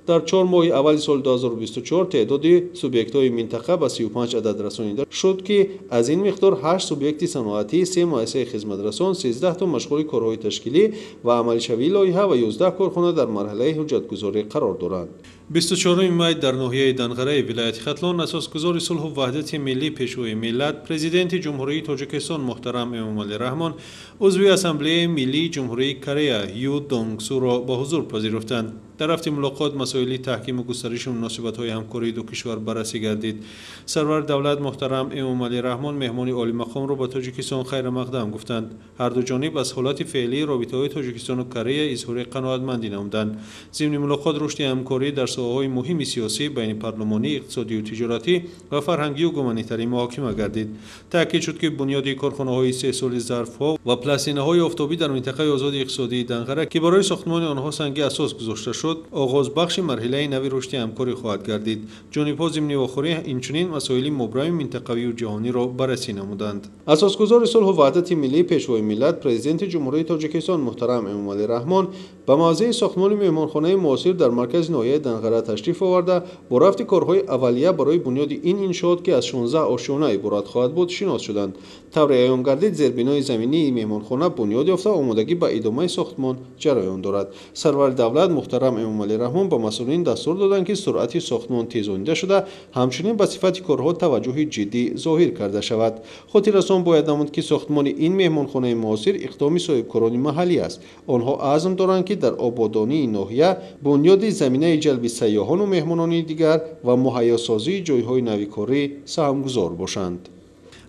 Дар 4 моҳи аввали соли 2024 теъдоди субъектҳои минтақа ба 35 адад расонида шуд, ки аз ин миқдор 8 субъекти саноатӣ, 3 муассисаи хизматрасон, 13 то машғули корҳои ташкилӣ ва амалишавии лоиҳа ва 11 корхона дар марҳилаи ҳуҷҷатгузорӣ қарор доранд. 24 май дар ноҳияи Данғараи вилояти Хатлон асосгузори сулҳу ваҳдати миллӣ, Пешвои миллат, Президенти Ҷумҳурии Тоҷикистон муҳтарам Эмомалӣ Раҳмон узви Ассамблеяи миллии Ҷумҳурии Корея Ю Донгсуро ба ҳузур пазируфтанд. Дар рафти мулоқот масоили таҳкиму густариши муносибатҳои ҳамкории ду кишвар баррасӣ гардид. Сарвари давлат муҳтарам Эмомалӣ Раҳмон меҳмони олимақомро ба Тоҷикистон хайрамақдам гуфтанд. Ҳар ду ҷониб аз ҳолати феълии робитаҳои Тоҷикистону Корея изҳори қаноатмандӣ намуданд. Зимни мулоқот рушди ҳамкорӣ дар соҳаҳои муҳими сиёсӣ, байнипарлумонӣ, иқтисодию тиҷоратӣ ва фарҳангию гуманитарӣ муҳокима гардид. Таъкид шуд, ки бунёди корхонаҳои истеҳсоли зарфҳо ва пластинаҳои офтобӣ дар минтақаи озоди иқтисодии Данғара, ки барои сохтмони онҳо санги асос гузошта шуд, оғозбахши марҳилаи нави рушди ҳамкорӣ хоҳад гардид. Ҷонибҳо зимни вохӯрӣ инчунин масоили мубрами минтақавию ҷаҳониро баррасӣ намуданд. Асосгузори сулҳу ваҳдати миллӣ, Пешвои миллат, Президенти Ҷумҳурии Тоҷикистон муҳтарам Эмомалӣ Раҳмон ба мавзеи сохтмони меҳмонхонаи муосир дар маркази ноҳияи Данғара ташриф оварда, бо рафти корҳои аввалия барои бунёди ин иншоот, ки аз 16 ошёна иборат хоҳад буд, шинос шуданд. Тавре аён гардид, зербинои заминии меҳмонхона бунёд ёфта, омодагӣ ба идомаи сохтмон ҷараён дорад. Сарвари давлат муҳтарам Эмомалӣ Раҳмон ба масъулин дастур доданд, ки суръати сохтмон тезонида шуда, ҳамчунин ба сифати корҳо таваҷҷӯҳи ҷиддӣ зоҳир карда шавад. Хотиррасон бояд намуд, ки сохтмони ин меҳмонхонаи муосир иқдоми соҳибкорони маҳаллӣ аст. Онҳо азм доранд, ки дар ободонии ноҳия, бунёди заминаи ҷалби сайёҳону меҳмонони дигар ва муҳайёсозии ҷойҳои нави корӣ саҳмгузор бошанд.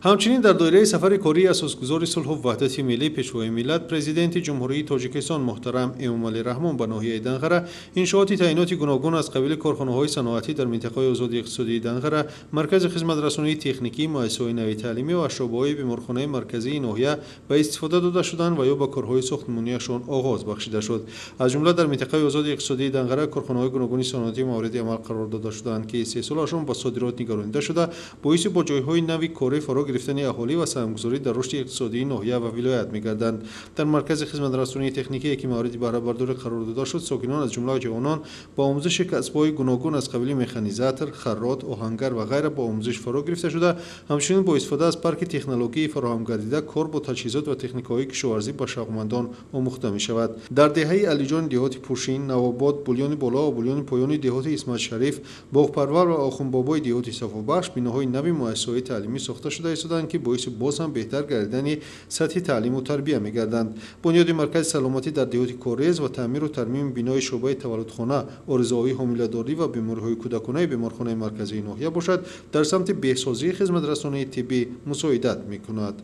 Ҳамчунин дар доираи сафари кории асосгузори сулҳу ваҳдати миллӣ, Пешвои миллат, Президенти Ҷумҳурии Тоҷикистон муҳтарам Эмомалӣ Раҳмон ба ноҳияи Данғара иншооти таъиноти гуногун аз қабили корхонаҳои саноатӣ дар минтақаи озоди иқтисодии Данғара, маркази хизматрасонии техникӣ, муассисаҳои нави таълимӣ ва шӯъбаҳои беморхонаи марказии ноҳия ба истифода дода шуданд ва ё ба корҳои сохтмониашон оғоз бахшида шуд. Аз ҷумла дар минтақаи озоди иқтисодии Данғара корхонаҳои гуногуни саноатӣ мавриди амал қарор дода шуданд, ки истеҳсолашон ба содирот нигаронида шуда, боиси бо ҷойҳои нави корӣ фаро гирифтани аҳолӣ ва саҳмгузорӣ дар рушди иқтисодии ноҳия ва вилоят мегарданд. Дар маркази хизматрасонии техникие, ки мавриди баҳрабардорӣ қарор дода шуд, сокинон аз ҷумла ҷавонон ба омӯзиши касбҳои гуногун аз қабили механизатор, харрот, оҳангар ва ғайра бо омӯзиш фаро гирифта шуда, ҳамчунин бо истифода аз парки технологии фароҳамгардида кор бо таҷҳизот ва техникаҳои кишоварзӣ ба шавқмандон омӯхта мешавад. Дар деҳаи Алиҷон, деҳоти Пӯшин, Навобод, Булёни боло ва Булёни поёни деҳоти Исматшариф, Боғпарвар ва Охунбобои деҳоти Сафобахш биноҳои нави муассисаҳои таълимӣ сохта шуда истодаанд, ки боиси боз ҳам беҳтар гардидани сатҳи таълиму тарбия мегарданд. Бунёди маркази саломатӣ дар деҳоти Корез ва таъмиру тармими бинои шӯъбаи таваллудхона, оризаҳои ҳомиладорӣ ва бемориҳои кӯдаконаи беморхонаи марказии ноҳия бошад, дар самти беҳсозии хизматрасонии тиббӣ мусоидат мекунад.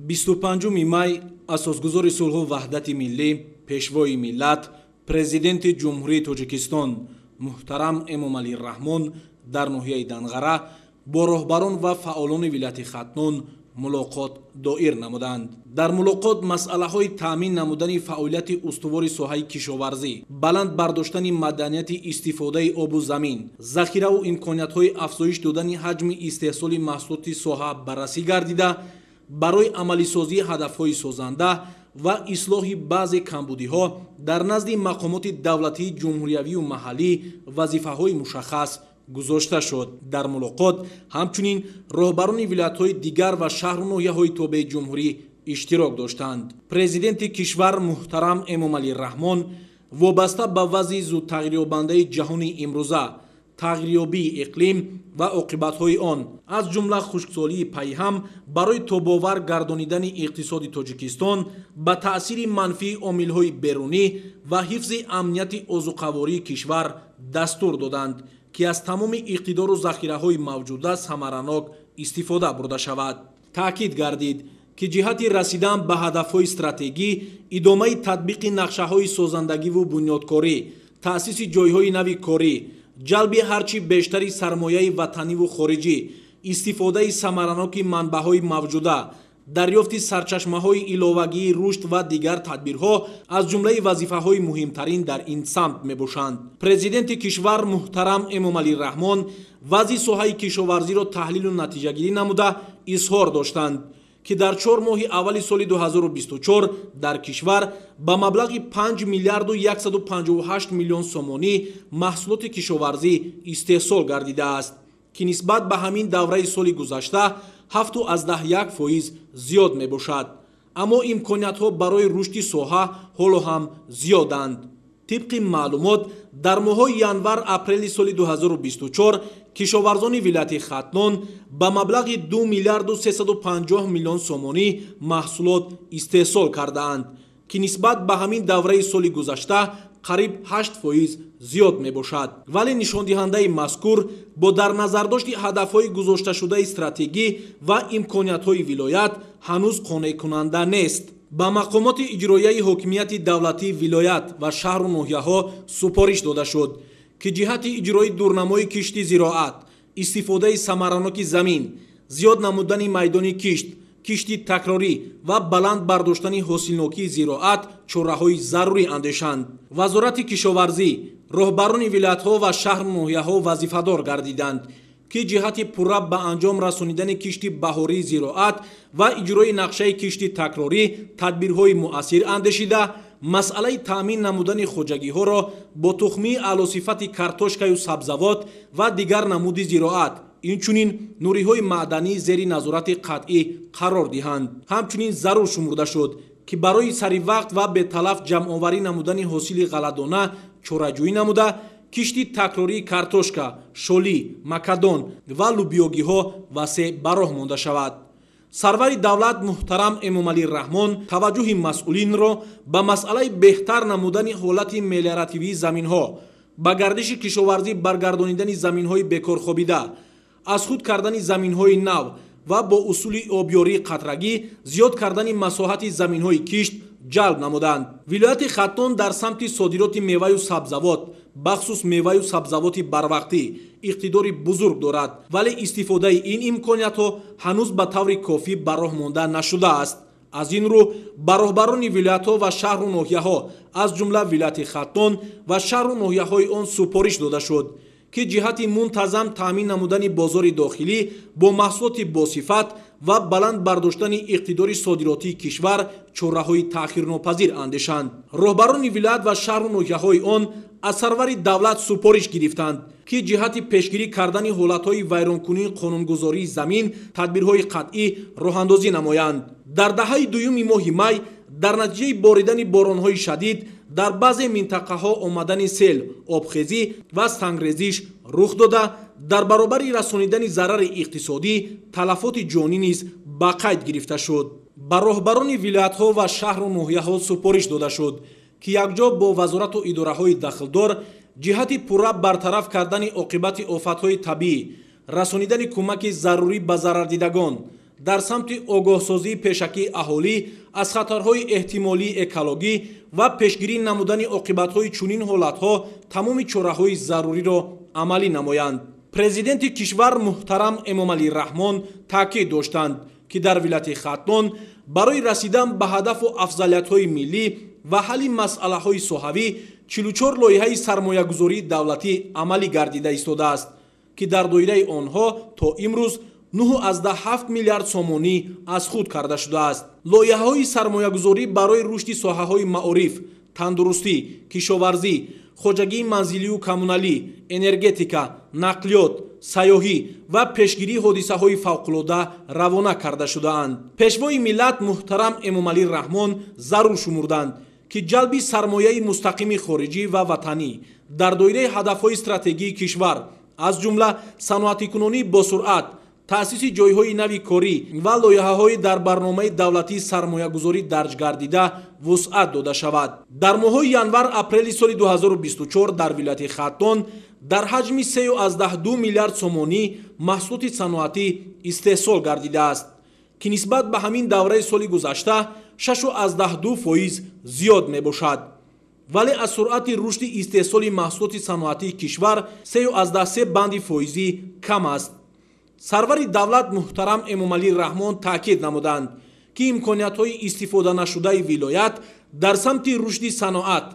25 май асосгузори сулҳу ваҳдати миллӣ, Пешвои миллат, Президенти Ҷумҳурии Тоҷикистон муҳтарам Эмомалӣ Раҳмон дар ноҳияи Данғара бо роҳбарон ва фаъолони вилояти Хатлон мулоқот доир намуданд. Дар мулоқот масъалаҳои таъмин намудани фаъолияти устувори соҳаи кишоварзӣ, баланд бардоштани маданияти истифодаи обу замин, захираву имкониятҳои афзоиш додани ҳаҷми истеҳсоли маҳсулоти соҳа баррасӣ гардида, барои амалисозии ҳадафҳои созанда ва ислоҳи баъзе камбудиҳо дар назди мақомоти давлатии ҷумҳуриявию маҳаллӣ вазифаҳои мушаххас гузошта шуд. Дар мулоқот ҳамчунин роҳбарони вилоятҳои дигар ва шаҳру ноҳияҳои тобеи ҷумҳурӣ иштирок доштанд. Президенти кишвар муҳтарам Эмомалӣ Раҳмон вобаста ба вазъи зудтағйирёбандаи ҷаҳони имрӯза, тағйирёбии иқлим ва оқибатҳои он, аз ҷумла хушксолии пайҳам барои тобовар гардонидани иқтисоди Тоҷикистон ба таъсири манфии омилҳои берунӣ ва ҳифзи амнияти озуқавории кишвар дастур доданд, ки аз тамоми иқтидору захираҳои мавҷуда самаранок истифода бурда шавад. Таъкид гардид, ки ҷиҳати расидан ба ҳадафҳои стратегӣ, идомаи татбиқи нақшаҳои созандагиву бунёдкорӣ, таъсиси ҷойҳои нави корӣ, ҷалби ҳарчи бештари сармояи ватаниву хориҷӣ, истифодаи самараноки манбаъҳои мавҷуда, дарёфти сарчашмаҳои иловагии рушд ва дигар тадбирҳо аз ҷумлаи вазифаҳои муҳимтарин дар ин самт мебошанд. Президенти кишвар муҳтарам Эмомалӣ Раҳмон вазъи соҳаи кишоварзиро таҳлилу натиҷагирӣ намуда изҳор доштанд, ки дар 4 моҳи аввали соли 2024 дар кишвар ба маблағи 5 миллиарду 158 миллион сомонӣ маҳсулоти кишоварзӣ истеҳсол гардидааст, ки нисбат ба ҳамин давраи соли гузашта 7,1% зиёд мебошад. Аммо имкониятҳо барои рушди соҳа ҳоло ҳам зиёданд. Тибқи маълумот, дар моҳҳои январ-апрели соли 2024 кишоварзони вилояти Хатлон ба маблағи 2 миллиарду 350 миллион сомонӣ маҳсулот истеҳсол кардаанд, ки нисбат ба ҳамин давраи соли гузашта қариб 8% зиёд мебошад. Вале нишондиҳандаи мазкур бо дар назардошти ҳадафҳои гузошташудаи стратегӣ ва имкониятҳои вилоят ҳанӯз қонеъкунанда нест. Ба мақомоти иҷроияи ҳокимияти давлатии вилоят ва шаҳру ноҳияҳо супориш дода шуд, ки ҷиҳати иҷрои дурнамои кишти зироат, истифодаи самараноки замин, зиёд намудани майдони кишт, кишти такрорӣ ва баланд бардоштани ҳосилнокии зироат чораҳои зарурӣ андешанд. Вазорати кишоварзӣ, роҳбарони вилоятҳо ва шаҳру ноҳияҳо вазифадор гардиданд, ки ҷиҳати пурра ба анҷом расонидани кишти баҳории зироат ва иҷрои нақшаи кишти такрорӣ тадбирҳои муассир андешида, масъалаи таъмин намудани хоҷагиҳоро бо тухмии аълосифати картошкаю сабзавот ва дигар намуди зироат, инчунин нуриҳои маъданӣ зери назорати қатъӣ қарор диҳанд. Ҳамчунин зарур шумурда шуд, ки барои саривақт ва беталаф ҷамъоварӣ намудани ҳосили ғалладона чораҷӯӣ намуда, кишти такрории картошка, шолӣ, макадон ва лубиёгиҳо васеъ ба роҳ монда шавад. Сарвари давлат муҳтарам Эмомалӣ Раҳмон таваҷҷӯҳи масъулинро ба масъалаи беҳтар намудани ҳолати мелиоративии заминҳо, ба гардиши кишоварзӣ баргардонидани заминҳои бекорхобида, аз худ кардани заминҳои нав ва бо усули обёрии қатрагӣ зиёд кардани масоҳати заминҳои кишт ҷалб намуданд. Вилояти Хатлон дар самти содироти меваю сабзавот, бахусус меваю сабзавоти барвақтӣ, иқтидори бузург дорад, вале истифодаи ин имкониятҳо ҳанӯз ба таври кофӣ ба роҳ монда нашудааст. Аз ин рӯ ба роҳбарони вилоятҳо ва шаҳру ноҳияҳо, аз ҷумла вилояти Хатлон ва шаҳру ноҳияҳои он супориш дода шуд, ки ҷиҳати мунтазам таъмин намудани бозори дохилӣ бо маҳсулоти босифат ва баланд бардоштани иқтидори содиротии кишвар чораҳои таъхирнопазир андешанд. Роҳбарони вилоят ва шаҳру ноҳияҳои он аз сарвари давлат супориш гирифтанд, ки ҷиҳати пешгирӣ кардани ҳолатҳои вайронкунии қонунгузории замин тадбирҳои қатъӣ роҳандозӣ намоянд. Дар даҳаи дуюми моҳи май дар натиҷаи боридани боронҳои шадид дар баъзе минтақаҳо омадани сел, обхезӣ ва сангрезиш рух дода, дар баробари расонидани зарари иқтисодӣ талафоти ҷонӣ низ ба қайд гирифта шуд. Ба роҳбарони вилоятҳо ва шаҳру ноҳияҳо супориш дода шуд, ки якҷо бо вазорату идораҳои дахлдор ҷиҳати пурра бартараф кардани оқибати офатҳои табиӣ, расонидани кӯмаки зарурӣ ба зарардидагон, дар самти огоҳсозии пешакии аҳолӣ аз хатарҳои эҳтимолии экологӣ ва пешгирӣ намудани оқибатҳои чунин ҳолатҳо тамоми чораҳои заруриро амалӣ намоянд. Президенти кишвар муҳтарам Эмомалӣ Раҳмон таъкид доштанд, ки дар вилояти Хатлон барои расидан ба ҳадафу афзалиятҳои миллӣ ва ҳалли масъалаҳои соҳавӣ 44 лоиҳаи сармоягузории давлатӣ амалӣ гардида истодааст, ки дар доираи онҳо то имрӯз 9,7 миллиард сомонӣ аз худ карда шудааст. Лоиҳаҳои сармоягузорӣ барои рушди соҳаҳои маориф, тандурустӣ, кишоварзӣ, хоҷагии манзилию коммуналӣ, энергетика, нақлиёт, сайёҳӣ ва пешгирии ҳодисаҳои фавқулода равона карда шудаанд. Пешвои миллат муҳтарам Эмомалӣ Раҳмон зарур шумурданд, ки ҷалби сармояи мустақими хориҷӣ ва ватанӣ дар доираи ҳадафҳои стратегии кишвар, аз ҷумла саноатикунонӣ босуръат, таъсиси ҷойҳои нави корӣ ва лоиҳаҳои дар барномаи давлатии сармоягузорӣ дарҷ гардида вусъат дода шавад. Дар моҳҳои январ-апрели соли 2024 дар вилояти Хатлон дар ҳаҷми 3,2 миллиард сомонӣ маҳсулоти саноатӣ истеҳсол гардидааст, ки нисбат ба ҳамин давраи соли гузашта 6,2% зиёд мебошад. Вале аз суръати рушди истеҳсоли маҳсулоти саноатии кишвар 3,3 банди фоизӣ кам аст. Сарвари давлат муҳтарам Эмомалӣ Раҳмон таъкид намуданд, ки имкониятҳои истифоданашудаи вилоят дар самти рушди саноат,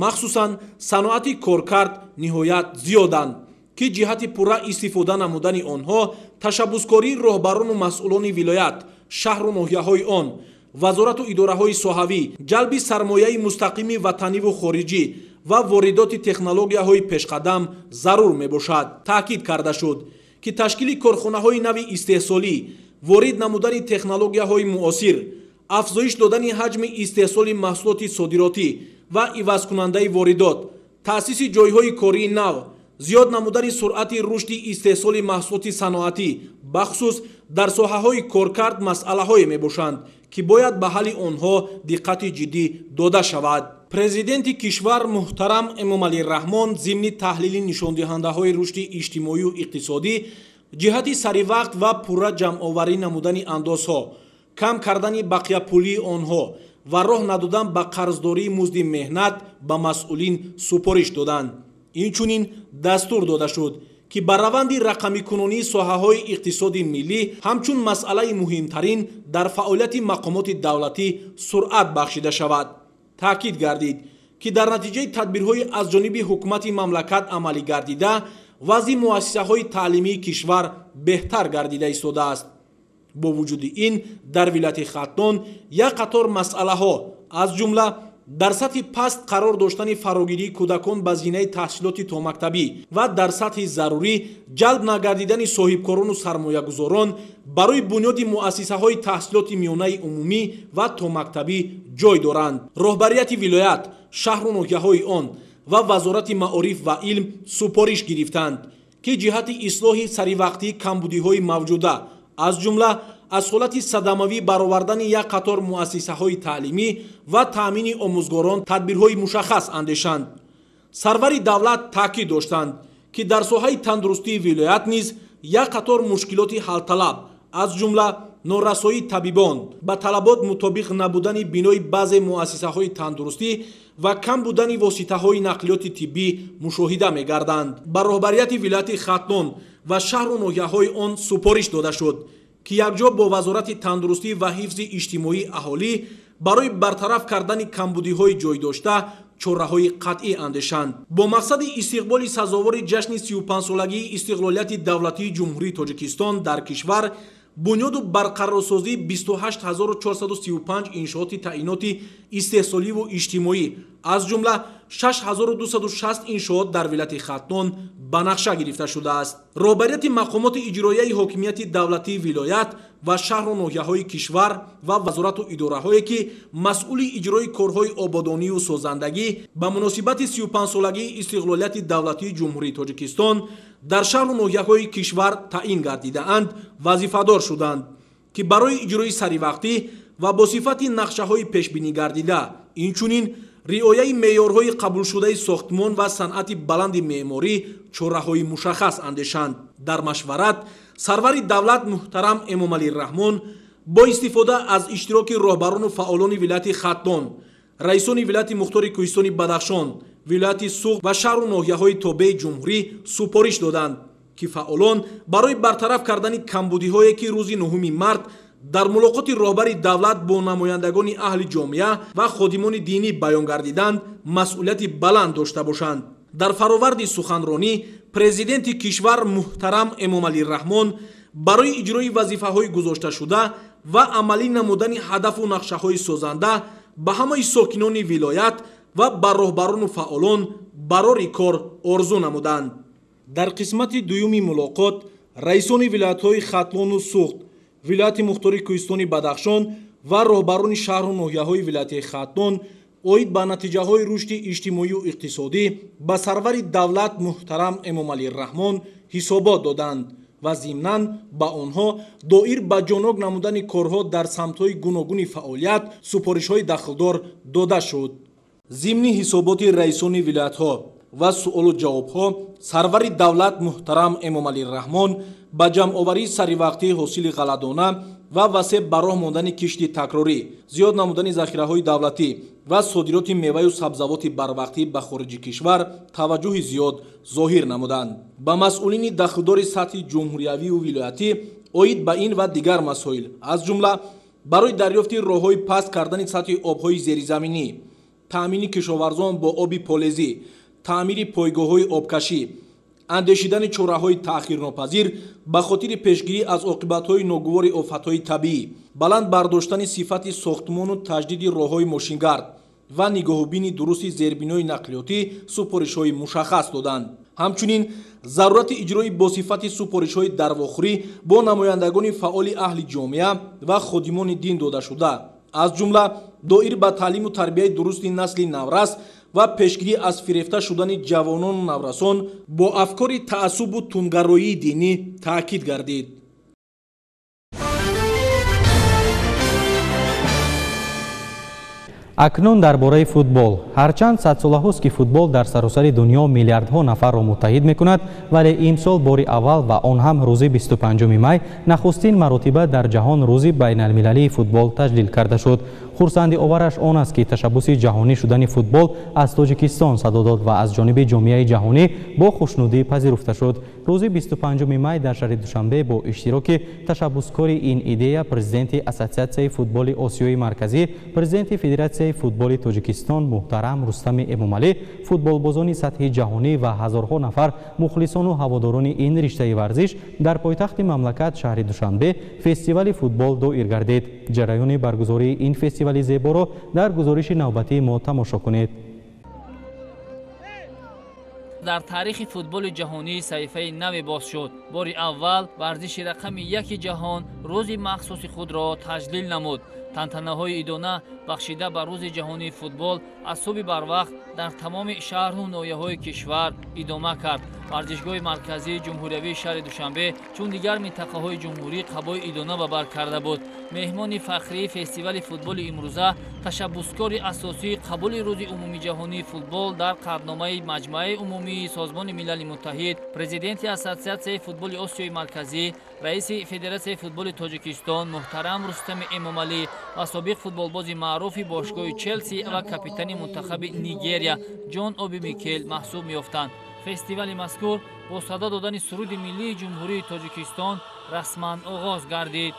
махсусан саноати коркард, ниҳоят зиёданд, ки ҷиҳати пурра истифода намудани онҳо ташаббускории роҳбарону масъулони вилоят, шаҳру ноҳияҳои он, вазорату идораҳои соҳавӣ, ҷалби сармояи мустақими ватаниву хориҷӣ ва воридоти технологияҳои пешқадам зарур мебошад. Таъкид карда шуд, ки ташкили корхонаҳои нави истеҳсолӣ, ворид намудани технологияҳои муосир, афзоиш додани ҳаҷми истеҳсоли маҳсулоти содиротӣ ва ивазкунандаи воридот, таъсиси ҷойҳои кории нав, зиёд намудани суръати рушди истеҳсоли маҳсулоти саноатӣ, бахусус дар соҳаҳои коркард масъалаҳое мебошанд, ки бояд ба ҳалли онҳо диққати ҷиддӣ дода шавад. Президенти кишвар муҳтарам Эмомалӣ Раҳмон зимни таҳлили нишондиҳандаҳои рушди иҷтимоию иқтисодӣ ҷиҳати саривақт ва пурра ҷамъоварӣ намудани андозҳо, кам кардани бақияпулии онҳо ва роҳ надодан ба қарздории музди меҳнат ба масъулин супориш доданд. Инчунин дастур дода шуд ки ба раванди рақамикунонии соҳаҳои иқтисоди миллӣ ҳамчун масъалаи муҳимтарин дар фаъолияти мақомоти давлатӣ суръат бахшида шавад. Таъкид гардид ки дар натиҷаи тадбирҳои аз ҷониби ҳукумати мамлакат амалӣ гардида вазъи муассисаҳои таълимии кишвар беҳтар гардида истодааст. Бо вуҷуди ин дар вилояти Хатлон як қатор масъалаҳо аз ҷумла дар сатҳи паст қарор доштани фарогирии кӯдакон ба зинаи таҳсилоти томактабӣ ва дар сатҳи зарурӣ ҷалб нагардидани соҳибкорону сармоягузорон барои бунёди муассисаҳои таҳсилоти миёнаи умумӣ ва томактабӣ ҷой доранд. Роҳбарияти вилоят, шаҳру ноҳияҳои он ва Вазорати маориф ва илм супориш гирифтанд, ки ҷиҳати ислоҳи саривақтии камбудиҳои мавҷуда аз ҷумла аз ҳолати садамавӣ баровардани як қатор муассисаҳои таълимӣ ва таъмини омӯзгорон тадбирҳои мушаххас андешанд. Сарвари давлат таъкид доштанд, ки дар соҳаи тандурустии вилоят низ як қатор мушкилоти ҳалталаб аз ҷумла норасоии табибон, ба талабот мутобиқ набудани бинои баъзе муассисаҳои тандурустӣ ва кам будани воситаҳои нақлиёти тиббӣ мушоҳида мегарданд. Ба роҳбарияти вилояти Хатлон ва шаҳру ноҳияҳои он супориш дода шуд, ки якҷо бо Вазорати тандурустӣ ва ҳифзи иҷтимоии аҳолӣ барои бартараф кардани камбудиҳои ҷойдошта чораҳои қатъӣ андешанд. Бо мақсади истиқболи сазовори ҷашни 35-солагии истиқлолияти давлатии Ҷумҳурии Тоҷикистон дар кишвар бунёду барқарорсозии 28435 иншооти таъиноти истеҳсоливу иҷтимоӣ аз ҷумла 6260 иншоот дар вилояти Хатлон ба нақша гирифта шудааст. Роҳбарияти мақомоти иҷроияи ҳокимияти давлатии вилоят ва шаҳру ноҳияҳои кишвар ва вазорату идораҳое ки масъули иҷрои корҳои ободонию созандагӣ ба муносибати 35-солагии истиқлолияти давлатии Ҷумҳурии Тоҷикистон дар шаҳру ноҳияҳои кишвар таъин гардидаанд, вазифадор шуданд, ки барои иҷрои саривақтӣ ва бо сифати нақшаҳои пешбинӣ гардида, инчунин риояи меъёрҳои қабулшудаи сохтмон ва санъати баланди меъморӣ чораҳои мушаххас андешанд. Дар машварат сарвари давлат муҳтарам Эмомалӣ Раҳмон бо истифода аз иштироки роҳбарону фаъолони вилояти Хатлон, раисони вилояти мухтори Кӯҳистони Бадахшон, вилояти Суғд ва шаҳру ноҳияҳои тобеи ҷумҳурӣ супориш доданд, ки фаъолон барои бартараф кардани камбудиҳое ки рӯзи 9 март дар мулоқоти роҳбари давлат бо намояндагони аҳли ҷомеа ва ходимони динӣ баён гардиданд, масъулияти баланд дошта бошанд. Дар фароварди суханронӣ президенти кишвар муҳтарам Эмомалӣ Раҳмон барои иҷрои вазифаҳои гузошташуда ва амалӣ намудани ҳадафу нақшаҳои созанда ба ҳамаи сокинони вилоят ва ба роҳбарону фаъолон барори кор орзу намуданд. Дар қисмати дуюми мулоқот раисони вилоятҳои Хатлону Суғд, вилояти мухтори Кӯҳистони Бадахшон ва роҳбарони шаҳру ноҳияҳои вилояти Хатлон оид ба натиҷаҳои рушди иҷтимоию иқтисодӣ ба сарвари давлат муҳтарам Эмомалӣ Раҳмон ҳисобот доданд ва зимнан ба онҳо доир ба ҷонок намудани корҳо дар самтҳои гуногуни фаъолият супоришҳои дахлдор дода шуд. Зимни ҳисоботи раисони вилоятҳо ва суолу ҷавобҳо сарвари давлат муҳтарам Эмомалӣ Раҳмон ба ҷамъоварии саривақтии ҳосили ғалладона ва васеъ ба роҳ мондани кишти такрорӣ, зиёд намудани захираҳои давлатӣ ва содироти меваю сабзавоти барвақтӣ ба хориҷи кишвар таваҷҷӯҳи зиёд зоҳир намуданд. Ба масъулини дахлдори сатҳи ҷумҳуриявию вилоятӣ оид ба ин ва дигар масоил, аз ҷумла барои дарёфти роҳҳои паст кардани сатҳи обҳои зеризаминӣ, таъмини кишоварзон бо оби полезӣ, таъмири пойгоҳҳои обкашӣ, андешидани чораҳои таъхирнопазир ба хотири пешгирӣ аз оқибатҳои ногувори офатҳои табиӣ, баланд бардоштани сифати сохтмону таҷдиди роҳҳои мошингард ва нигоҳубини дурусти зербинои нақлиётӣ супоришҳои мушаххас доданд. Ҳамчунин зарурати иҷрои босифати супоришҳои дарвохӯрӣ бо намояндагони фаъоли аҳли ҷомеа ва ходимони дин додашуда, аз ҷумла доир ба таълиму тарбияи дурусти насли наврас ва пешгирӣ аз фирефта шудани ҷавонону наврасон бо афкори таассубу тундгароии динӣ таъкид гардид. Акнун дар бораи футбол. Ҳарчанд садсолаҳост, ки футбол дар саросари дунё миллиардҳо нафарро муттаҳид мекунад, вале имсол бори аввал ва он ҳам рӯзи 25 май нахустин маротиба дар ҷаҳон рӯзи байналмилалии футбол таҷлил карда шуд. Хурсандиовараш он аст, ки ташаббуси ҷаҳонӣ шудани футбол аз Тоҷикистон садо дод ва аз ҷониби ҷомеаи ҷаҳонӣ бо хушнудӣ пазируфта шуд. Рӯзи 25 май дар шаҳри Душанбе бо иштироки ташаббускори ин идея, президенти Ассотсиатсияи футболи Осиёи Марказӣ, президенти Федератсияи футболи Тоҷикистон муҳтарам Рустами Эмомалӣ, футболбозони сатҳи ҷаҳонӣ ва ҳазорҳо нафар мухлисону ҳаводорони ин риштаи варзиш дар пойтахти мамлакат, шаҳри Душанбе, фестивали футбол доир гардид. Ҷараёни баргузории ин фестивали зеборо дар гузориши навбатии мо тамошо кунед. Дар таърихи футболи ҷаҳонӣ саҳифаи наве боз шуд. Бори аввал варзиши рақами яки ҷаҳон рӯзи махсуси худро таҷлил намуд. Тантанаҳои идона бахшида ба рӯзи ҷаҳонии футбол аз субҳи барвақт дар тамоми шаҳру ноҳияҳои кишвар идома кард. Варзишгоҳи марказии ҷумҳуриявии шаҳри Душанбе чун дигар минтақаҳои ҷумҳурӣ қабои идона ба бар карда буд. Меҳмони фахрии фестивали футболи имрӯза, ташаббускори асосии қабули рӯзи умумиҷаҳонии футбол дар қатъномаи Маҷмааи умумии Созмони Милали Муттаҳид, президенти Ассотсиатсияи футболи Осиёи Марказӣ, раиси Федератсияи футболи Тоҷикистон муҳтарам Рустами Эмомалӣ ва собиқ футболбози маъруфи бошгоҳи Челси ва капитани мунтахаби Нигерия Ҷон Оби Микел маҳсуб меёфтанд. Фестивали мазкур бо садо додани суруди миллии Ҷумҳурии Тоҷикистон расман оғоз гардид.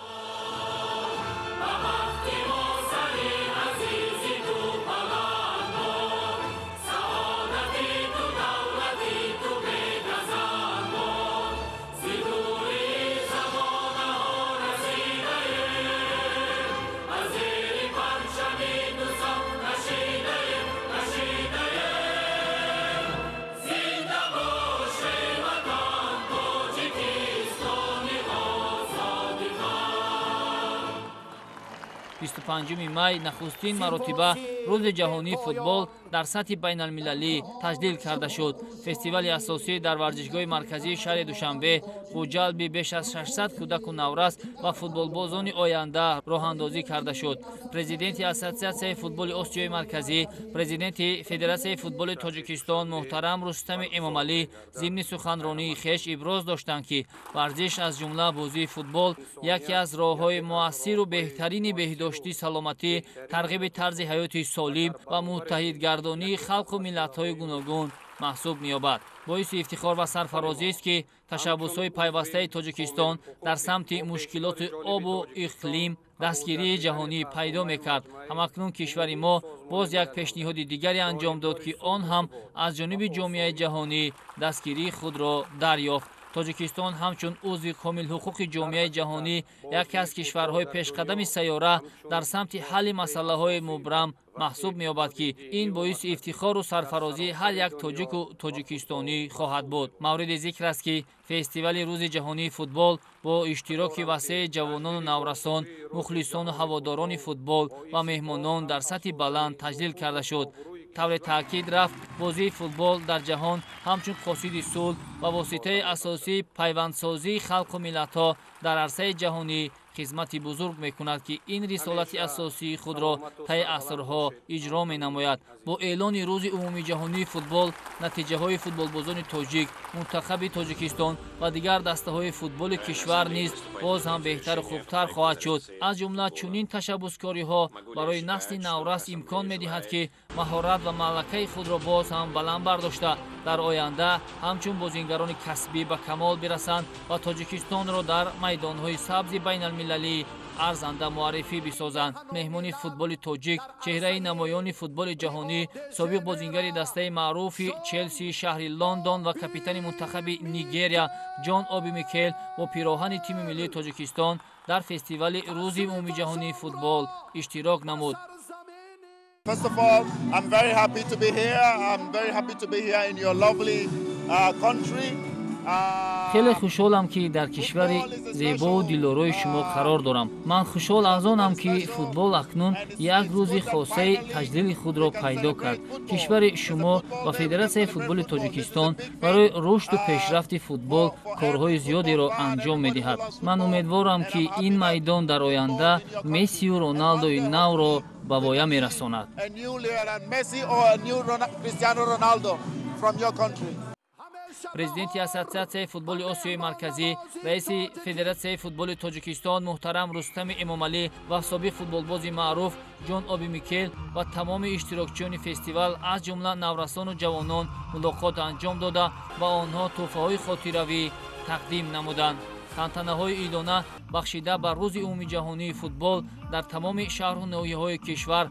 25 май нахустин маротиба рӯзи ҷаҳонии футбол дар сатҳи байналмилалӣ таҷлил карда шуд. Фестивали асосӣ дар варзишгоҳи марказии шаҳри Душанбе бо ҷалби беш аз 600 кӯдаку наврас ва футболбозони оянда роҳандозӣ карда шуд. Президенти Ассотсиатсияи футболи Осиёи Марказӣ, президенти Федератсияи футболи Тоҷикистон муҳтарам Рустами Эмомалӣ зимни суханронии хеш иброз доштанд, ки варзиш, аз ҷумла бозии футбол, яке аз роҳҳои муассиру беҳтарини беҳдошти саломатӣ, тарғиби тарзи ҳаёти солим ва муттаҳидгардонии халқу миллатҳои гуногун маҳсуб меёбад. Боиси ифтихор ва сарфарозист, ки ташаббусҳои пайвастаи Тоҷикистон дар самти мушкилоти обу иқлим дастгирии ҷаҳонӣ пайдо мекард. Ҳамакнун кишвари мо боз як пешниҳоди дигаре анҷом дод, ки он ҳам аз ҷониби ҷомеаи ҷаҳонӣ дастгирии худро дарёфт. Тоҷикистон ҳамчун узви комилҳуқуқи ҷомеаи ҷаҳонӣ, яке аз кишварҳои пешқадами сайёра дар самти ҳалли масъалаҳои мубрам маҳсуб меёбад, ки ин боиси ифтихору сарфарозии ҳар як тоҷику тоҷикистонӣ хоҳад буд. Мавриди зикр аст, ки фестивали рӯзи ҷаҳонии футбол бо иштироки васеи ҷавонону наврасон, мухлисону ҳаводорони футбол ва меҳмонон дар сатҳи баланд таҷлил карда шуд. Тавре таъкид рафт, бозии футбол дар ҷаҳон ҳамчун қосиди сулҳ ва воситаи асосии пайвандсозии халқу миллатҳо дар арсаи ҷаҳонӣ хизмати бузург мекунад, ки ин рисолати асосии худро таи асрҳо иҷро менамояд. Бо эълони рӯзи умумиҷаҳонии футбол натиҷаҳои футболбозони тоҷик, мунтахаби Тоҷикистон ва дигар дастаҳои футболи кишвар низ боз ҳам беҳтару хубтар хоҳад шуд. Аз ҷумла чунин ташаббускориҳо барои насли наврас имкон медиҳад, ки маҳорат ва малакаи худро боз ҳам баланд бардошта, дар оянда ҳамчун бозингарони касбӣ ба камол бирасанд ва Тоҷикистонро дар майдонҳои сабзи байналмилалӣ арзанда муаррифӣ бисозанд. Меҳмони футболи тоҷик, чеҳраи намоёни футболи ҷаҳонӣ, собиқ бозингари дастаи маъруфи Челси шаҳри Лондон ва капитани мунтахаби Нигерия Ҷон Оби Микел бо пироҳани тими миллии Тоҷикистон дар фестивали рӯзи умумиҷаҳонии футбол иштирок намуд. First of all, I'm very happy to be here. I'm very happy to be here in your lovely country. Хеле хушҳолам, ки дар кишвари зебову дилорои шумо қарор дорам. Ман хушҳол аз онам, ки футбол акнун як рӯзи хосаи таҷлили худро пайдо кард. Кишвари шумо ва Федератсияи футболи Тоҷикистон барои рушду пешрафти футбол корҳои зиёдеро анҷом медиҳад. Ман умедворам, ки ин майдон дар оянда Мессию Роналдои навро ба воя мерасонад. Президенти Ассотсиатсияи футболи Осиёи Марказӣ, раиси Федератсияи футболи Тоҷикистон муҳтарам Рустами Эмомалӣ ва собиқ футболбози маъруф Ҷон Оби Микел ва тамоми иштирокчиёни фестивал, аз ҷумла наврасону ҷавонон, мулоқот анҷом дода, ба онҳо тӯҳфаҳои хотиравӣ тақдим намуданд. Тантанаҳои идона бахшида ба Рӯзи умумиҷаҳонии футбол дар тамоми шаҳру ноҳияҳои кишвар,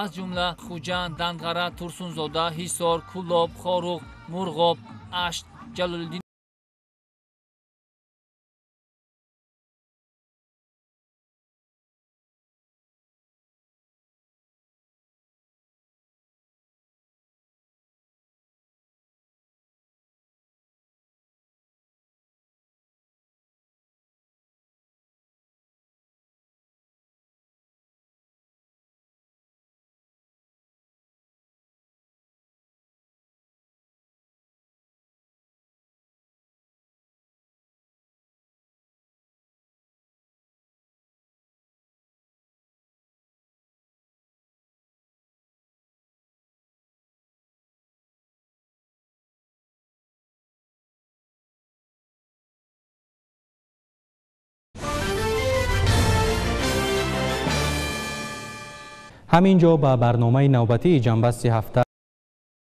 аз ҷумла Хуҷанд, Данғара, Турсунзода, Ҳисор, Кӯлоб, Хоруғ, Мурғоб, Ашт, Ҷалолиддин Ҳамин ҷо ба барномаи навбатии ҷамъбасти ҳафта